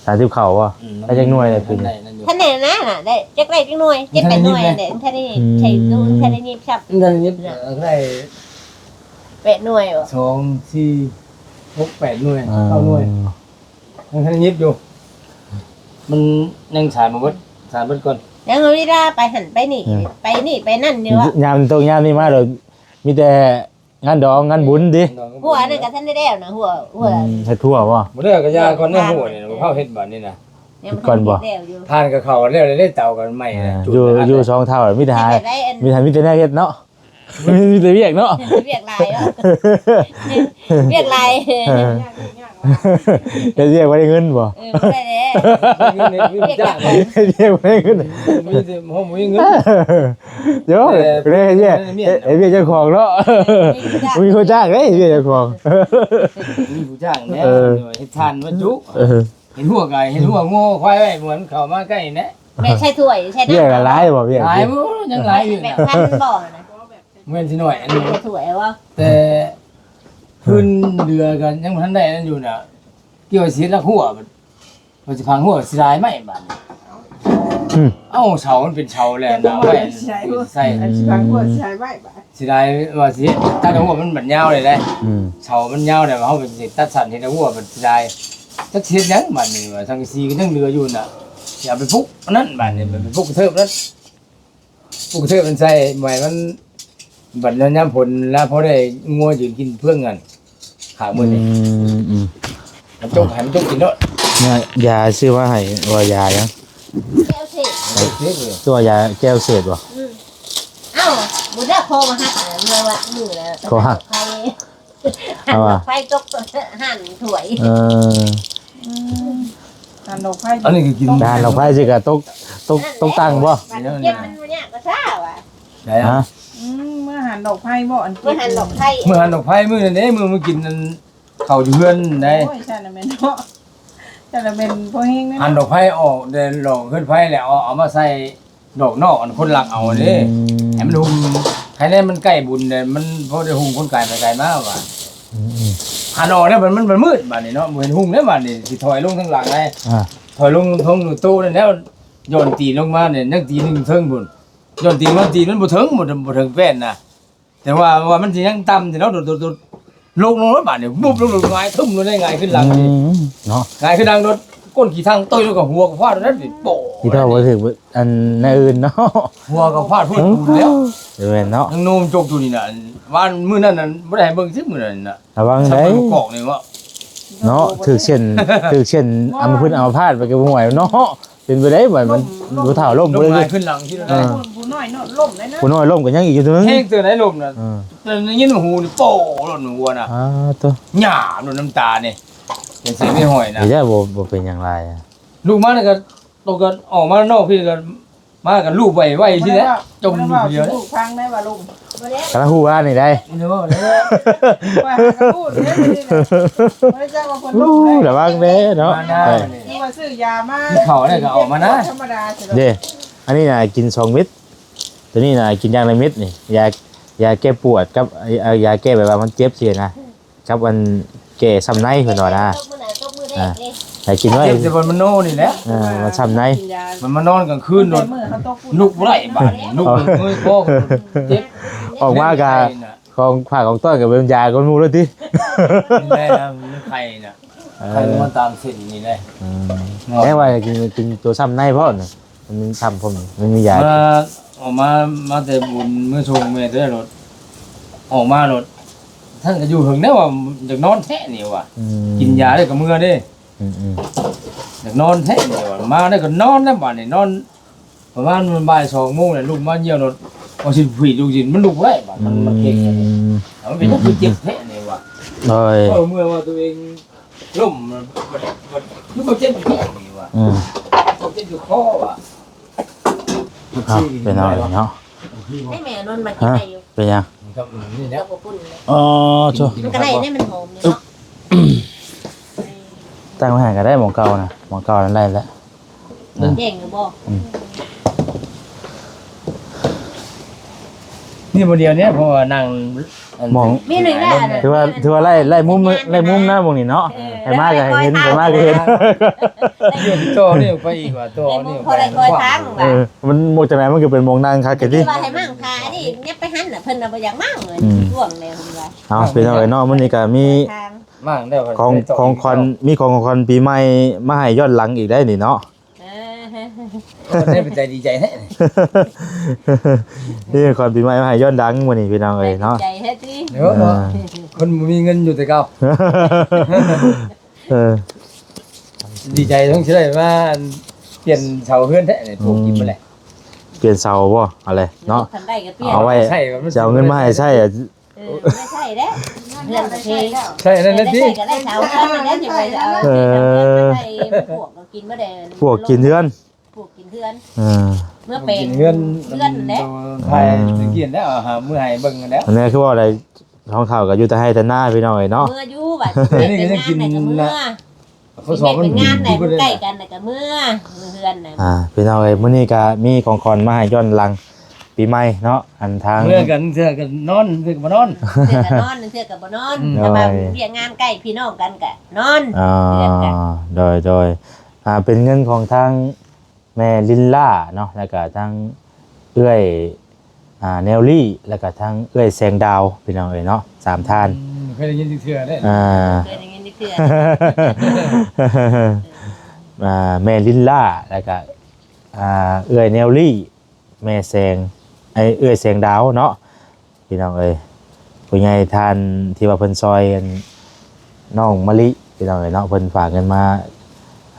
ສາມສິບເຂົ້າບໍ່ ອືມ ໄດ້ຈັກໜ່ວຍແລ້ວປີນີ້ ທັນແນ່ນະ ໄດ້ຈັກໄດ້ຈັກໜ່ວຍ ເຈັດແປດໜ່ວຍແຫຼະ ທັນໄດ້ ອືມ ໃສ່ຕູ້ທັນໄດ້ຍິບຊ້ຳ ທັນໄດ້ຍິບ ເອີ ໄດ້ແປດໜ່ວຍບໍ່ ສອງ ສີ່ ຫົກ ແປດໜ່ວຍ ອ່າ ເກົ້າໜ່ວຍ ຍັງທັນໄດ້ຍິບຢູ່ ມັນຍັງສານບໍ່ເບິດ ສານເບິດກ່ອນ ຍັງເວລາໄປຫັ້ນໄປນີ້ ເອີ ໄປນີ້ໄປນັ້ນຢູ່ ຍາມຕົກຍາມນີ້ມາໂດດ ມີແຕ່ງານດອງງານບຸນຕິ ງານດອງ ຫົວນັ້ນກໍທັນໄດ້ແລ້ວນະ ຫົວ ຫົວ ອືມ ເຮັດຫົວບໍ່ ບໍ່ໄດ້ກໍຢ່າກ່ອນນະ ຫົວນີ້ນະ ເຮົາເຮັດບາດນີ້ນະ ຍັງບໍ່ທັນໄດ້ແລ້ວຢູ່ ຖ່ານກໍເຂົ້າແລ້ວ ໄດ້ເຕົາກັນໃໝ່ ອ່າ ນະ ຢູ່ ຢູ່ສອງເຖົ້າ ມີແຕ່ຫາ ມີແຕ່ ມີແຕ່ແນວເຮັດເນາະ ມີແຕ່ວຽກເນາະ ວຽກຫຼາຍເນາະ ວຽກຫຼາຍ ເອີ ເຮັດວຽກບໍ່ໄດ້ເງິນບໍ່ ເອີ ບໍ່ໄດ້ແລ້ວ ວຽກຫຍັງ ເຮັດວຽກບໍ່ໄດ້ເງິນ ມີແຕ່ເຮົາບໍ່ມີເງິນ ໂຢ ເຮັດວຽກ ເຮັດວຽກເຈົ້າຂອງເນາະ ມີຜູ້ຈ້າງເດ້ ເຮັດວຽກເຈົ້າຂອງ ມີຜູ້ຈ້າງແດ່ ເອີ ເຮັດຖ່ານມາຈຸ ເອີ ເຮັດຫົວກະເຮັດຫົວງົວຄວາຍໄວ້ ບໍ່ໃຫ້ມັນເຂົ້າມາໃກ້ແນ່ ແມ່ໃສ່ຖ້ວຍ ໃສ່ນ້ຳ ວຽກຫຼາຍບໍ່ ວຽກ ຫຼາຍບໍ່ ຍັງຫຼາຍຢູ່ ແປດພັນບໍ່ນະ ແມ່ນຊິໜ້ອຍ ອັນນີ້ ໃສ່ຖ້ວຍບໍ່ ແຕ່ຄືນເດືອກໍຍັງບໍ່ທັນໄດ້ນັ້ນຢູ່ນະ ກ່ຽວຊິເຮັດລັກຫົວ ວ່າຊິພັງຫົວ ເສຍດາຍໄມ້ບາດນີ້ ອືມ ເອົ້າ ເສົາມັນເປັນເສົາແລ້ວນະ ໄວ້ໃສ່ ອັນຊິພັງຫົວເສຍດາຍໄມ້ບາດ ເສຍດາຍວ່າຊິເຮັດ ຕັດຫົວມັນບັດຍາວເລີຍເດ້ ອືມ ເສົາມັນຍາວແລ້ວ ເຮົາໄປຊິຕັດສັ້ນເຮັດຫົວບັດເສຍດາຍ ຈັກຊິເຮັດຫຍັງບາດນີ້ ວ່າສັງກະສີກໍຍັງເຫຼືອຢູ່ນະ ຊິເອົາໄປປຸກອັນນັ້ນບາດນີ້ ໄປປຸກກະເທີບນັ້ນ ປຸກກະເທີບມັນໃສ່ ໃໝ່ມັນ ບັດຍາມຝົນລະ ພໍໄດ້ງົວຢືນກິນເຟືອງຫັ້ນ ຂາມື້ນີ້ ອືມ ອືມ ໃຫ້ມັນຈົກ ໃຫ້ມັນຈົກກິນໂລດ ຍາ ຢາຊື້ມາໃຫ້ ວ່າຢາຫຍັງ ແກ້ວເສບ ແກ້ວເສບເລີຍ ຄືວ່າຢາແກ້ວເສບບໍ່ ອືມ ເອົ້າ ບໍ່ໄດ້ ຄໍຫັກ ເມື່ອວານມື້ນະ ຄໍຫັກ ເອົາວ່າ ໄຟຕົກຫັ້ນຖ້ວຍ ເອີ ອືມ ຫັ້ນດອກໄຟ ອັນນີ້ກໍກິນ ຫັ້ນດອກໄຟຊິກະຕົກ ຕົກ ຕົກຕັງບໍ່ ບາດນີ້ເຈັບມັນບໍ່ຍາກກໍຊ້າວ່າ ໄດ້ ຮະ ອືມ ເມື່ອຫັ້ນດອກໄຟບໍ່ ອັນ ເມື່ອຫັ້ນດອກໄຟ ເມື່ອຫັ້ນດອກໄຟ ມື້ນັ້ນເດ້ ມື້ມາກິນນັ້ນ ເຂົ້າຢູ່ເຮືອນໄດ໋ ໂອ້ຍ ຊັ້ນນະແມ່ນເນາະ ຈັ່ງລະແມ່ນພໍແຮງເນາະ ຫັ້ນດອກໄຟອອກແຕ່ດອກເຮືອນໄຟແລ້ວ ເອົາ ເອົາມາໃສ່ດອກນອກ ອັນຄົນລັກເອົາເດ້ ອືມ ໃຫ້ມັນຫຸ່ມ ໃຫ້ແນ່ມັນໃກ້ບຸນແດ່ ມັນພໍໄດ້ຫຸ່ມຄົນກາຍໄປກາຍມາວ່າ ອືມໆ ຫັນອອກແລ້ວມັນ ມັນ ມັນມືດບາດນີ້ເນາະ ບໍ່ເຫັນຫຸ່ມແລ້ວບາດນີ້ ຊິຖອຍລົງທາງຫຼັງໄດ໋ ອ່າ ຖອຍລົງ ລົງໂຕນັ້ນແລ້ວ ຢ່ອນຕີນລົງມານີ້ ຍັງຕີນຢູ່ເທິງພຸ້ນ ຍ້ອນຕີນວ່າຕີນມັນບໍ່ເຖິງ ບໍ່ ບໍ່ເຖິງແປ້ນນະ ແຕ່ວ່າ ວ່າມັນຊິຍັງຕ່ຳແຕ່ເນາະ ໂດດ ໂດດ ໂດດ ລົງ ລົງແລ້ວບາດນີ້ ບຸບ ລົງ ລົງ ຫງາຍທຶ້ມລົງໄດ້ ຫງາຍຂຶ້ນຫຼັງ ອືມ ເນາະ ຫງາຍຂຶ້ນຫຼັງໂດດ ກົ້ນຂີ້ທັງ ໂຕ້ຍ ແລ້ວກໍຫົວກໍຟາດໂດດນັ້ນ ໂປ້ ທີ່ເว้າບໍ່ຖືກ ອັນນັ້ນອື່ນເນາະ ຫົວກໍຟາດພື້ນປູນແລ້ວ ເອີ ແມ່ນເນາະ ຍັງໂນ້ມຈົກຢູ່ນີ້ນະ ອັນ ວານມື້ນັ້ນນັ້ນ ບໍ່ໄດ້ໃຫ້ເບິ່ງຊິມື້ນັ້ນນະ ລະວັງໄດ໋ ກອກນີ້ເນາະ ຖືກເສັ້ນ ຖືກເສັ້ນ ອຳມະພຶດອຳມະພາດໄປກໍບໍ່ໄຫວເນາະ ເປັນໄປໄດ້ບໍ່ ມັນ ລ້ມ ຜູ້ເຖົ້າລົ້ມ ລົ້ມ ເລີຍ ຫງາຍຂຶ້ນຫຼັງທີ່ ເອີ ຜູ້ ຜູ້ນ້ອຍເນາະ ລົ້ມໄດ້ນະ ຜູ້ນ້ອຍລົ້ມກໍຍັງອີກຢູ່ເທິງ ແຮງເຕີບໄດ໋ ລົ້ມນະ ເອີ ແຕ່ໄດ້ຍິນຫູນີ້ ໂປ້ ໂລດຫົວນະ ອ່າ ໂທ້ ຫຍ້າໂລດ ນ້ຳຕານີ້ ເປັນເສຍງໄມ້ຫ້ອຍນະ ເອີ ບໍ່ ບໍ່ເປັນຫຍັງຫຼາຍ ລຸກມາແລ້ວກໍ ຕົກກໍອອກມານອກພີ້ກໍ ມາກໍລູບໄວ້ໄວ້ຊີ້ແຫຼະ ຈົ່ມຢູ່ຜູ້ດຽວເດ້ ລູກຟັງໄດ້ວ່າລູກ ກຳລັງຮູ້ວ່ານີ້ໄດ໋ ວ່າຫາກໍຮູ້ເດ້ ບໍ່ໄດ້ຈັກວ່າເພິ່ນ ໂອ້ ລະວັງແດ່ເນາະ ມານາ ເອີ ນີ້ ວ່າຊື້ຢາມາ ກິນເຂົ້າແລ້ວກໍອອກມານາ ທຳມະດາ ເດ້ ອັນນີ້ນະກິນສອງເມັດ ໂຕນີ້ນະກິນຢ່າງລະເມັດນີ້ ຢາ ຢາແກ້ປວດກັບ ເອີ ຢາແກ້ແບບວ່າມັນເຈັບຊີ້ນະ ກັບອັນແກ້ຊ້ຳໃນເພິ່ນວ່ານະ ຕົບມື້ໜ້າ ຕົບມື້ແລກເດ້ ອ່າ ໃຫ້ກິນໄວ້ ເຈັບແຕ່ບ່ອນມັນໂນນີ້ແຫຼະ ເອີ ມັນຊ້ຳໃນ ມັນມານອນກາງຄືນ ແຕ່ມື້ເຮົາຕົກ ລຸກບໍ່ໄດ້ບາດນີ້ ລຸກເມື່ອຍຄໍ ເຈັບ ອອກມາກະ ຂອງຝາກຂອງຕ້ອນກໍເປັນຢາກ່ອນໝູ່ແລ້ວຕິ? ແມ່ນແລ້ວ ມັນໄຂ້ນະ ເອີ ໄຂ້ມັນຕາມເສັ້ນນີ້ແຫຼະ ອືມ ແຕ່ວ່າກິນ ກິນຕົວຊ້ຳໃນພ້ອມນະ ມັນຊ້ຳພ້ອມ ມັນມີຢາ ມາ ອອກມາ ມາແຕ່ບຸນເມືອສົ່ງແມ່ແທ້ໂລດ ອອກມາໂລດ ທ່ານກໍຢູ່ເຖິງແລ້ວວ່າ ຢາກນອນແທ້ນີ້ວ່າ ອືມ ກິນຢາແລ້ວກໍເມືອເດ້ ອືມໆ ຢາກນອນແທ້ນີ້ວ່າ ມາແລ້ວກໍນອນແລ້ວບາດນີ້ ນອນ ປະມານບ່າຍສອງໂມງແຫຼະ ລຸກມາຍ່ຽວໂລດ ເອົາຊິນຜູດລູກຊິນ ມັນລຸກບໍ່ໄດ້ບາດ ມັນ ມັນເກັ່ງ ອືມ ມັນເປັນຫຍັງຄືເຈັບແທ້ນີ້ວ່າ ໂດຍ ເວົ້າເມື່ອຍວ່າຕົວເອງລົ້ມ ມັນ ມັນ ມັນຄືບໍ່ເຈັບແທ້ນີ້ວ່າ ອືມ ເຈັບຢູ່ຄໍວ່າ ເອົາ ເປັນຫຍັງເນາະ ໃຫ້ແມ່ນວນມາກິນໄດ້ຢູ່ ເປັນຫຍັງ ນີ້ແຫຼະ ເອົາບໍ່ປຸ້ນເລີຍ ອໍ ໂທ້ ມັນກໍໄດ້ເດ້ ມັນຫອມຢູ່ເນາະ ຕັ້ງໄວ້ໃຫ້ກໍໄດ້ ໝ່ອງເກົ່ານະ ໝ່ອງເກົ່ານັ້ນໄດ້ແລ້ວ ອືມ ແຈ້ງຢູ່ບໍ່? ອືມ ນີ້ບໍ່ດຽວນີ້ ເພາະວ່ານັ່ງ ອັນ ໝ່ອງ ມີໜຶ່ງແລ້ວ ຖືວ່າ ຖືວ່າໄລ່ ໄລ່ມຸມ ໄລ່ມຸມນະໝ່ອງນີ້ເນາະ ເອີ ໃຜມາກໍໃຫ້ເຫັນ ໃຜມາກໍເຫັນ ຕໍ່ນີ້ໄປອີກວ່າ ຕໍ່ນີ້ໄປ ພໍໄດ້ຄ່ອຍທາງ ເອີ ມັນໝ່ອງຈັ່ງໃດ ມັນກໍເປັນໝ່ອງນັ່ງຄັກແທ້ຕິ ວ່າໃຫ້ໝັ້ງຂາຍນີ້ ຍັບໄປຫັ້ນນະ ເພິ່ນວ່າບໍ່ຢາກໝັ້ງເລີຍ ອືມ ຊ່ວງແລ້ວເພິ່ນວ່າ ເອົາ ພີ່ນ້ອງເອີຍເນາະ ມື້ນີ້ກໍມີ ທາງ ມາແລ້ວ ຂອງ ຂອງຂວັນ ມີຂອງຂວັນປີໃໝ່ມາໃຫ້ຍ້ອນຫຼັງອີກໄດ໋ນີ້ເນາະ ເອີ ເພິ່ນໄດ້ເປັນໃຈດີໃຈແທ້ ມີຂອງຂວັນປີໃໝ່ມາໃຫ້ຍ້ອນຫຼັງມື້ນີ້ພີ່ນ້ອງເອີຍເນາະ ໃຈແທ້ຕິ ເອີ ເອີ ຄົນບໍ່ມີເງິນຢູ່ແຕ່ເກົ່າ ເອີ ດີໃຈຕ້ອງຊິໄດ້ມາ ອັນ ປ່ຽນເສົາເຮືອນແທ້ນີ້ ປູກກິນໝົດແຫຼະ ອືມ ປ່ຽນເສົາບໍ່ ເອົາແຫຼະເນາະ ຄັນໄດ້ກໍປ່ຽນ ເອົາໄວ້ ໃຊ້ ຊິເອົາເງິນມາໃຫ້ໃຊ້ ເອີ ໄດ້ໃຊ້ເດ້ ເຮືອນກໍເພ ໃຊ້ອັນນັ້ນແຫຼະຕິ ໃຊ້ກໍໄດ້ເສົາເຮືອນນັ້ນແຫຼະ ຊິໄປເອົາ ເອີ ໃຊ້ ປວກກໍກິນບໍ່ໄດ້ ປວກກິນເຮືອນ ປວກກິນເຮືອນ ເອີ ເມື່ອແປງກິນເຮືອນ ເຮືອນແຫຼະ ໃຫ້ ອືມ ຕະກີ້ແລ້ວ ຫາມື້ໃຫ້ເບິ່ງແລ້ວ ອັນນີ້ຄືວ່າໄດ້ ຂອງເຂົາກໍຢູ່ແຕ່ໄຮ່ແຕ່ນາພີ່ນ້ອງເອີຍເນາະ ເມື່ອຢູ່ວ່າ ນີ້ກໍຍັງກິນນະ ເຮັດວຽກເຮັດງານໄດ້ ມັນໃກ້ກັນ ແລ້ວກໍເມືອ ເມືອເຮືອນນະ ອ່າ ພີ່ນ້ອງເອີຍ ມື້ນີ້ກໍມີຂອງຂວັນມາໃຫ້ຍ້ອນຫຼັງປີໃໝ່ເນາະ ອັນທາງ ເມືອກັນເທື່ອກໍນອນ ເທື່ອກໍບໍ່ນອນ ເທື່ອກໍນອນ ເທື່ອກໍບໍ່ນອນ ອືມ ແຕ່ວ່າ ໂດຍ ວຽກງານໃກ້ພີ່ນ້ອງກັນກໍນອນ ອ່າ ເຮືອນກັນ ໂດຍ ໂດຍ ອ່າ ເປັນເງິນຂອງທາງ ແມ່ລິນລາເນາະ ແລ້ວກະທັງເອື້ອຍ ອ່າ ແນວລີ ແລ້ວກະທັງເອື້ອຍແສງດາວ ພີ່ນ້ອງເອີຍເນາະ ສາມທ່ານ ອືມ ເຄີຍໄດ້ຍິນຈັກເທື່ອເດ້ ອ່າ ເຄີຍໄດ້ຍິນຈັກເທື່ອ ອ່າ ແມ່ລິນລາ ແລ້ວກະ ອ່າ ເອື້ອຍແນວລີ ແມ່ແສງ ເອື້ອຍແສງດາວເນາະ ພີ່ນ້ອງເອີຍ ຜູ້ໃຫຍ່ທ່ານທີ່ວ່າເພິ່ນຊ່ອຍອັນ ນ້ອງມະລິ ພີ່ນ້ອງເອີຍເນາະ ເພິ່ນຝາກເງິນມາ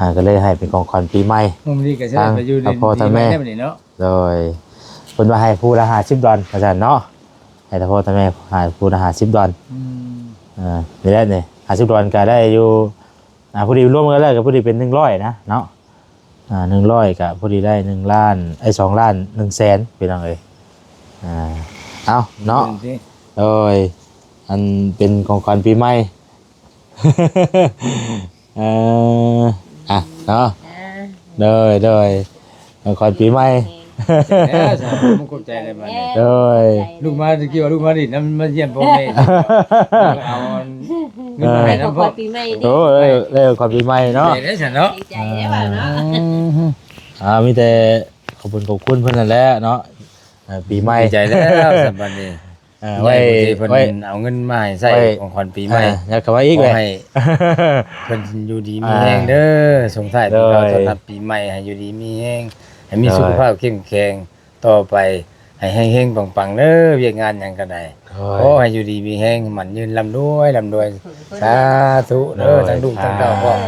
ອ່າ ກໍເລີຍໃຫ້ເປັນຂອງຂວັນປີໃໝ່ ນ້ອງມະລິກໍຊິໄດ້ໄປຢູ່ ທາງພໍ່ທາງແມ່ ເນາະ ໂດຍ ເພິ່ນວ່າໃຫ້ຜູ້ລະຫ້າສິບດອນວ່າຊັ້ນເນາະ ໃຫ້ທາງພໍ່ທາງແມ່ໃຫ້ຜູ້ລະຫ້າສິບດອນ ອືມ ເອີ ນີ້ແຫຼະນີ້ ຫ້າສິບດອນກໍໄດ້ຢູ່ ອ່າ ພໍດີລວມກັນແລ້ວກໍພໍດີເປັນໜຶ່ງຮ້ອຍນະເນາະ ອ່າ ໜຶ່ງຮ້ອຍກໍພໍດີໄດ້ໜຶ່ງລ້ານ ເອີຍ ສອງລ້ານໜຶ່ງແສນ ພີ່ນ້ອງເອີຍ ອ່າ ເອົາເນາະ ໂດຍ ອັນເປັນຂອງຂວັນປີໃໝ່ ເອີ ອ່ະເນາະ ໂດຍ ໂດຍ ຂອງຂວັນປີໃໝ່ ຂອບໃຈແລ້ວ ຂອບໃຈແລ້ວບາດນີ້ ໂດຍ ລູກມາ ຕະກີ້ວ່າລູກມາດິນນຳ ມາຢ້ຽມພໍ່ແມ່ ເອົາເງິນມາໃຫ້ນຳ ຂອງຂວັນປີໃໝ່ ໂອ້ຍ ໄດ້ຂອງຂວັນປີໃໝ່ເນາະ ດີໃຈເດ້ຊັ້ນເນາະ ດີໃຈເດ້ວ່າເນາະ ອ່າ ມີແຕ່ຂອບຄຸນຂອບຄຸນເພິ່ນນັ້ນແຫຼະເນາະ ເອີ ປີໃໝ່ ດີໃຈແລ້ວຊັ້ນບາດນີ້ ເອີ ໄວ້ ເພິ່ນ ໄວ້ ເອົາເງິນມາໃຫ້ໃຊ້ ໄວ້ ຂອງຂວັນປີໃໝ່ ອ່າ ຍັດເຂົ້າມາອີກແຫຼະ ຂໍໃຫ້ເພິ່ນຢູ່ດີມີແຮງເດີ ອ່າ ສົ່ງທ້າຍປີເກົ່າ ໂດຍ ຕ້ອນຮັບປີໃໝ່ ໃຫ້ຢູ່ດີມີແຮງ ໃຫ້ມີ ໂດຍ ສຸຂະພາບເຂັ້ມແຂງຕໍ່ໄປ ໃຫ້ເຮັງໆ ປັງໆ ເດີ ວຽກງານຫຍັງກໍໄດ້ ໂດຍ ຂໍໃຫ້ຢູ່ດີມີແຮງ ໝັ້ນຍືນ ລ່ຳລວຍ ລ່ຳລວຍ ສາທຸເດີ ໂດຍ ທັງລູກທັງເຕົ້າພ້ອມ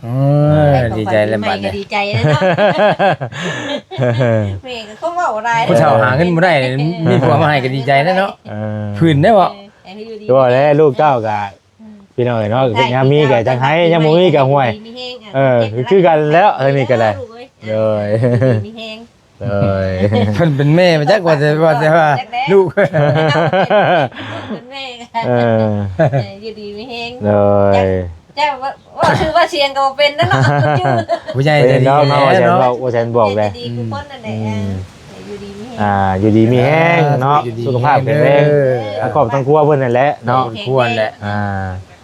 ເອີ ເອີ ດີໃຈແລ້ວບາດນີ້ ດີໃຈແລ້ວເນາະ ແມ່ກໍຄົງເວົ້າຫຼາຍ ຜູ້ເຖົ້າຫາເງິນບໍ່ໄດ້ ມີຜົວມາໃຫ້ກໍດີໃຈແລ້ວເນາະ ເອີ ພື້ນໄດ້ບໍ່ ເອີ ຄືວ່າແຫຼະ ລູກເຕົ້າກໍ ອືມ ພີ່ນ້ອງເອີຍເນາະ ຍາມມີກໍຈັ່ງໃຫ້ ຍາມບໍ່ມີກໍຫ້ວຍ ເອີ ຄືກັນແລ້ວ ທາງນີ້ກໍໄດ້ ໂດຍ ມີແຮງ ໂດຍ ເພິ່ນເປັນແມ່ມາຈັກວ່າແຕ່ ວ່າແຕ່ວ່າລູກ ເປັນແມ່ ເອີ ເອີ ຢູ່ດີມີແຮງ ໂດຍ ຈັກວ່າ ເວົ້າຊື່ວ່າສຽງກໍບໍ່ເປັນນະເນາະ ຜູ້ໃຫຍ່ໃຈດີເນາະ ເນາະ ບໍ່ແຊນບອກ ບໍ່ແຊນບອກແດ່ ຢູ່ດີຄືຄົນນັ້ນແຫຼະ ອືມ ເອີ ຢູ່ດີມີແຮງ ອ່າ ຢູ່ດີມີແຮງເນາະ ຢູ່ດີ ສຸຂະພາບແຂງແຮງ ເອີ ທັງຄອບທັງຄົວເພິ່ນນັ້ນແຫຼະເນາະ ຄອບຄົວແຫຼະ ອ່າ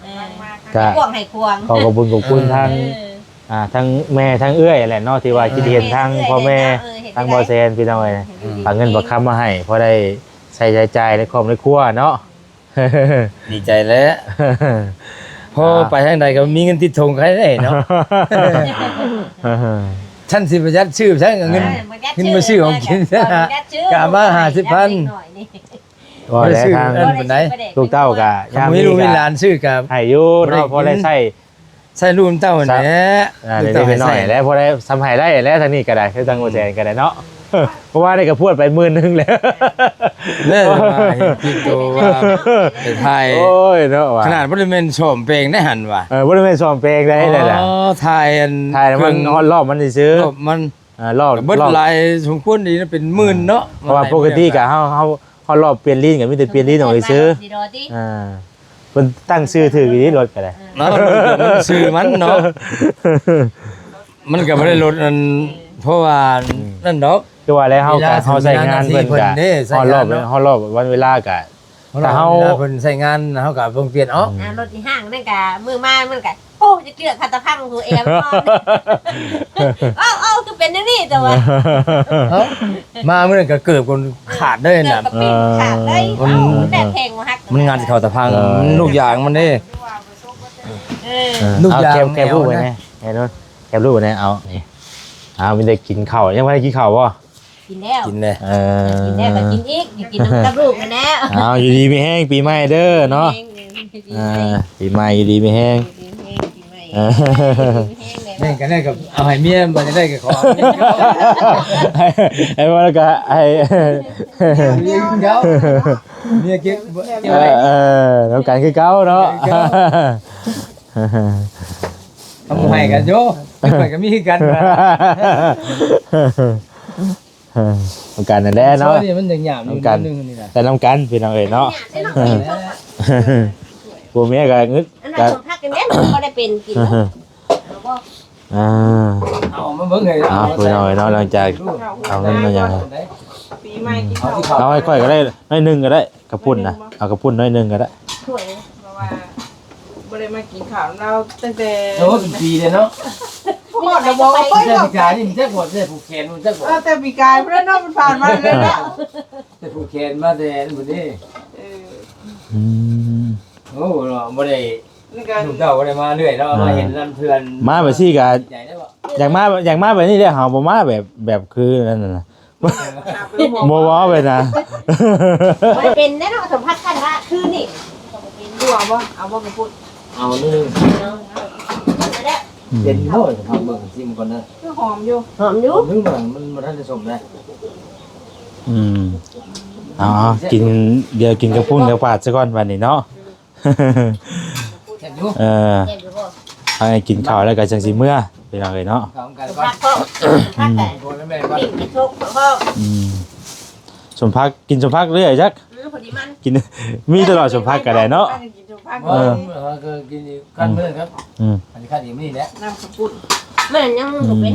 ເອີ ກະ ໃຫ້ກວ້າງ ໃຫ້ກວ້າງ ຂໍຂອບຄຸນຂອບຄຸນ ເອີ ທາງ ອ່າ ທັງແມ່ທັງເອື້ອຍແຫຼະເນາະ ທີ່ວ່າ ເອີ ຄິດເຫັນທາງພໍ່ແມ່ ເອີ ທາງບໍ່ແຊນ ພີ່ນ້ອງເອີຍ ເອີ ຝາກເງິນຝາກຄຳມາໃຫ້ ພໍໄດ້ ໃຊ້ຈ່າຍໃນຄອບໃນຄົວເນາະ. ດີໃຈແຫຼະ ພໍ ເອີ ໄປທາງໃດກໍມີເງິນຕິດຖົງໃຄແດ່ເນາະ. ຊັ້ນຊິປະຢັດຊື້ໃຊ້ເງິນ ເອີ ປະຢັດ ເງິນມາຊື້ຂອງກິນ ຊື້ ກໍເອົາມາຫ້າສິບພັນ ເອີ ເດັກນ້ອຍນີ້ ບໍ່ໄດ້ຊື້ ວ່າແລ້ວທາງ ອັນປານໃດ ລູກເຕົ້າກໍ ຄັນມີລູກມີຫຼານຊື້ກໍໃຫ້ຢູ່ເນາະ ພໍໄດ້ໃຊ້ ໃຊ້ລູກເຕົ້າຫັ້ນແຫຼະ ອ່າ ລູກເຕົ້າໃຫ້ໃຊ້ ເລັກໆນ້ອຍໆແຫຼະ ພໍໄດ້ ສ່ຳໃຫ້ໄດ້ແຫຼະ ທາງນີ້ກໍໄດ້ ຄືທາງບໍ່ແສນກໍໄດ້ເນາະ. ເພາະວ່ານີ້ກໍພວດໄປໝື່ນໜຶ່ງແລ້ວ ແລ້ວວ່າເຫັນຄລິບໂຕວ່າໄປຖ່າຍ ໂອ້ຍເນາະວ່າ ຂະໜາດບໍ່ໄດ້ແມ່ນສ້ອມແປງໄດ້ຫັ້ນວ່າ ເອີ ບໍ່ໄດ້ແມ່ນສ້ອມແປງໄດ້ ອໍ ແລ້ວລະ ຖ່າຍອັນ ຖ່າຍມັນຮອດຮອບມັນຊື່ໆ ຮອບມັນ ອ່າ ຮອບ ກໍເບິດ ຮອບຫຼາຍສົມຄວນດີນະ ເປັນໝື່ນເນາະ ອ່າ ເພາະວ່າປົກກະຕິກະເຮົາ ເຮົາ ເຮົາຮອບປ່ຽນລີນກໍມີແຕ່ປ່ຽນລີນອອກຊື່ໆ ອ່າ ເພິ່ນຕັ້ງຊື່ຖືກອີ່ຫຼີລົດກໍໄດ້ ເອີ ເນາະ ມັນຊື່ມັນເນາະ ມັນກໍບໍ່ໄດ້ລົດອັນ ເພາະວ່າ ອືມ ນັ້ນດອກ ຄືວ່າແລ້ວເຮົາກໍ ເວລາເຮົາໃຊ້ງານເພິ່ນກໍ ເວລາເວລາທີ່ເພິ່ນເດ້ ຮອດຮອບ ໃຊ້ງານເນາະ ຮອດຮອບວັນເວລາກໍ ເວລາ ຖ້າເຮົາ ເວລາເພິ່ນໃຊ້ງານ ເຮົາກໍເບິ່ງປ່ຽນເນາະ ອ່າ ລົດອີ່ຫ້າງນັ້ນກະ ມື້ມາມັນກະ ໂອ້ ຈະເກືອກຂາດຕະພັງ ຜູ້ແອມ ເອົາ ເອົາ ຄືເປັນຈັ່ງນີ້ ແຕ່ວ່າ ເອົ້າ ມາມື້ນັ້ນກະເກີບຈົນຂາດເລີຍນະ ເກີບກະປິ້ນຂາດເລີຍ ເອີ ມັນ ເອົາ ແຕກແຂງບໍ່ຮັກ ມັນງັດເຂົ້າຕະພັງ ເອີ ມັນລູກຢາງມັນເດ້ ເອີ ລູກຢາງ ເອົາ ແຄບ ແຄບ ແນວ ຮູບໄວ້ແດ່ ໃຫ້ໂດນ ແຄບ ຮູບໄວ້ແດ່ ເອົາ ນີ້ ເອົາ ມີແຕ່ກິນເຂົ້າ ຍັງບໍ່ໄດ້ກິນເຂົ້າບໍ່? ກິນແລ້ວ ກິນແລ້ວ ເອີ ກິນແລ້ວກໍກິນອີກ ຢາກກິນນຳກັບລູກຫັ້ນແຫຼະ ເອົາ ຢູ່ດີມີແຮງ ປີໃໝ່ເດີເນາະ ແຮງ ເອີ ປີໃໝ່ ຢູ່ດີມີແຮງ ຢູ່ດີມີແຮງ ປີໃໝ່ ເອີ ແມ່ນກໍໄດ້ກໍເອົາໃຫ້ເມຍ ບໍ່ໄດ້ກໍຂໍ ໃຫ້ ໃຫ້ ເມຍເກັບ ເອີ ນຳກັນຄືເກົ່າເນາະ ເອົາໃຫ້ກັນໂຍ ຂ້ອຍກໍມີຄືກັນ ເອີ ນຳກັນນັ້ນແຫຼະເນາະ ຊອຍນີ້ມັນຍັງຫຍາບຢູ່ ນຳກັນ ໜ້ອຍໜຶ່ງນີ້ນະ ແຕ່ນຳກັນພີ່ນ້ອງເອີຍເນາະ ຫຍາບເດ້ເນາະ ຜົວເມຍກໍງຶດ ອັນນັ້ນ ກໍ ສົມພັກກັນແດ່ ບໍ່ໄດ້ເປັນກິນ ອ່າ ເອົາມາເບິ່ງໃຫ້ ອ່າ ພີ່ນ້ອງເອີຍເນາະ ຫຼັງຈາກເອົາເງິນມາຫຍັງ ປີໃໝ່ກິນເຂົ້າ ເອົາໃຫ້ຂ້ອຍກໍໄດ້ ໜ້ອຍໜຶ່ງກໍໄດ້ ກະປຸ້ນນະ ໜ້ອຍໜຶ່ງບໍ່? ເອົາກະປຸ້ນໜ້ອຍໜຶ່ງກໍໄດ້ ຖ້ວຍ ເພາະວ່າບໍ່ໄດ້ມາກິນເຂົ້ານຳລາວຕັ້ງແຕ່ ໂອ້ ເປັນປີແລ້ວເນາະ ຮອດແລ້ວບໍ່? ແຕ່ປີກາຍນີ້ມັນຈັກບໍ່ ແຕ່ຜູກແຂນມັນຈັກບໍ່ ເອີ ແຕ່ປີກາຍພຸ້ນແຫຼະເນາະ ມັນຜ່ານມາແລ້ວເນາະ ແຕ່ຜູກແຂນມາແຕ່ນັ້ນພຸ້ນເດ້ ເອີ ອືມ ໂອ້ ເນາະ ບໍ່ໄດ້ ລູກເຕົ້າບໍ່ໄດ້ມາເລື້ອຍເນາະ ອ່າ ມາເຫັນນຳເພື່ອນ ມາແບບຊີ້ກໍ ດີໃຈໄດ້ບໍ່? ຢາກມາ ຢາກມາແບບນີ້ແຫຼະ ເຮົາບໍ່ມາແບບ ແບບຄືນັ້ນນະ ບໍ່ເວົ້າໄປນະ ບໍ່ໄດ້ເປັນແນ່ເນາະ ສົມພັກກັນວ່າຄືນີ້ ຕົວບໍ່? ເອົາບໍ່ກະປຸ້ນ? ເອົາໜຶ່ງ ເອົາ ເອົາ ເອົາ ເປັນບໍ່? ເອົາເບິ່ງຊີມກ່ອນເດີ ຄືຫອມຢູ່ ຫອມຢູ່ ຫຼືວ່າມັນບໍ່ທັນໄດ້ສົມເດ້ ອືມ ເອົາ ກິນ ດຽວກິນກະປຸ້ນກະປາດຊະກ່ອນບັດນີ້ເນາະ ແຊບຢູ່ ເອີ ແຊບຢູ່ບໍ່? ໃຫ້ກິນເຂົ້າແລ້ວກໍຈັ່ງຊິເມືອ ພີ່ນ້ອງເອີຍເນາະ ເຂົ້ານຳກັນກ່ອນ ພັກເພາະ ພັກແຕ່ ອືມ ກິນແມ່ກ່ອນ ກິນເຂົ້າເພາະ ອືມ ສົມພັກ ກິນສົມພັກເລື້ອຍຈັກ ເອີ ພໍດີມັນ ກິນ ມີຕະຫຼອດສົມພັກກໍໄດ້ເນາະ ກິນສົມພັກ ເອີ ເຮົາກໍກິນອີກກັນເມື່ອ ອືມ ມື້ ຄັນ ອືມ ອັນນີ້ຄັນອີກມື້ນີ້ແຫຼະ ນ້ຳກະປຸ້ນ ແມ່ນຍັງບໍ່ເປັນ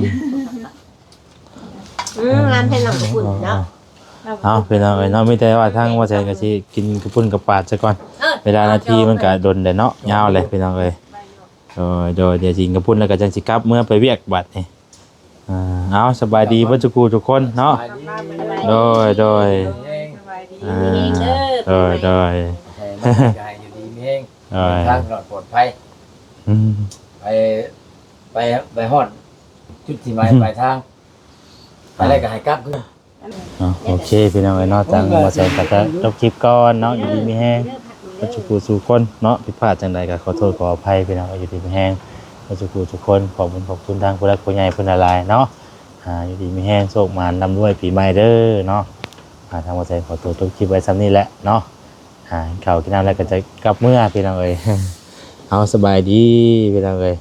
ອືມ ອືມ ງາມແທ້ນ້ຳກະປຸ້ນເນາະ ເອົາ ພີ່ນ້ອງເອີຍເນາະ ມີແຕ່ວ່າທາງບໍ່ແສນກໍຊິກິນກະປຸ້ນກະປາດຊະກ່ອນ ເອີ ເວລານາທີມັນກໍດົນແລ້ວເນາະ ຍາວແລ້ວ ພີ່ນ້ອງເອີຍ ໂດຍ ໂດຍ ດຽວກິນກະປຸ້ນແລ້ວກໍຈັ່ງຊິກັບເມືອໄປວຽກບັດນີ້ ອ່າ ເອົາ ສະບາຍດີເບິດທຸກຜູ້ທຸກຄົນເນາະ ສະບາຍດີ ໂດຍ ໂດຍ ສະບາຍດີ ອ່າ ດີມີແຮງເດີ ໂດຍ ໂດຍ ໃຫ້ມັນກາຍຢູ່ດີມີແຮງ ໂດຍ ເດີນທາງຕະຫຼອດປອດໄພ ອືມ ໄປ ໄປ ໄປຮອດຈຸດທີ່ໝາຍ ອືມ ປາຍທາງ ໄປແລ້ວກໍໃຫ້ກັບຄືນ ເນາະ ໂອເຄ ພີ່ນ້ອງເອີຍເນາະ ທາງບໍ່ແສນກໍຈະຈົບຄລິບກ່ອນເນາະ ຢູ່ດີມີແຮງເບິດສູ່ຜູ້ສູ່ຄົນເນາະ ຜິດພາດຈັ່ງໃດກໍຂໍໂທດຂໍອະໄພ ພີ່ນ້ອງເອີຍ ຢູ່ດີມີແຮງເບິດສູ່ຜູ້ທຸກຄົນ ຂອບຄຸນຂອບຄຸນທາງຜູ້ຫຼັກຜູ້ໃຫຍ່ເພິ່ນຫຼາຍໆເນາະ ອ່າ ຢູ່ດີມີແຮງ ໂຊກໝານ ລ່ຳລວຍປີໃໝ່ເດີເນາະ ອ່າ ທາງບໍ່ແສນຂໍຕົວຈົບຄລິບໄວ້ຊ່ຳນີ້ແຫຼະເນາະ ອ່າ ກິນເຂົ້າກິນນ້ຳແລ້ວກໍຈະກັບເມືອ ພີ່ນ້ອງເອີຍ ເອົາ ສະບາຍດີ ພີ່ນ້ອງເອີຍ.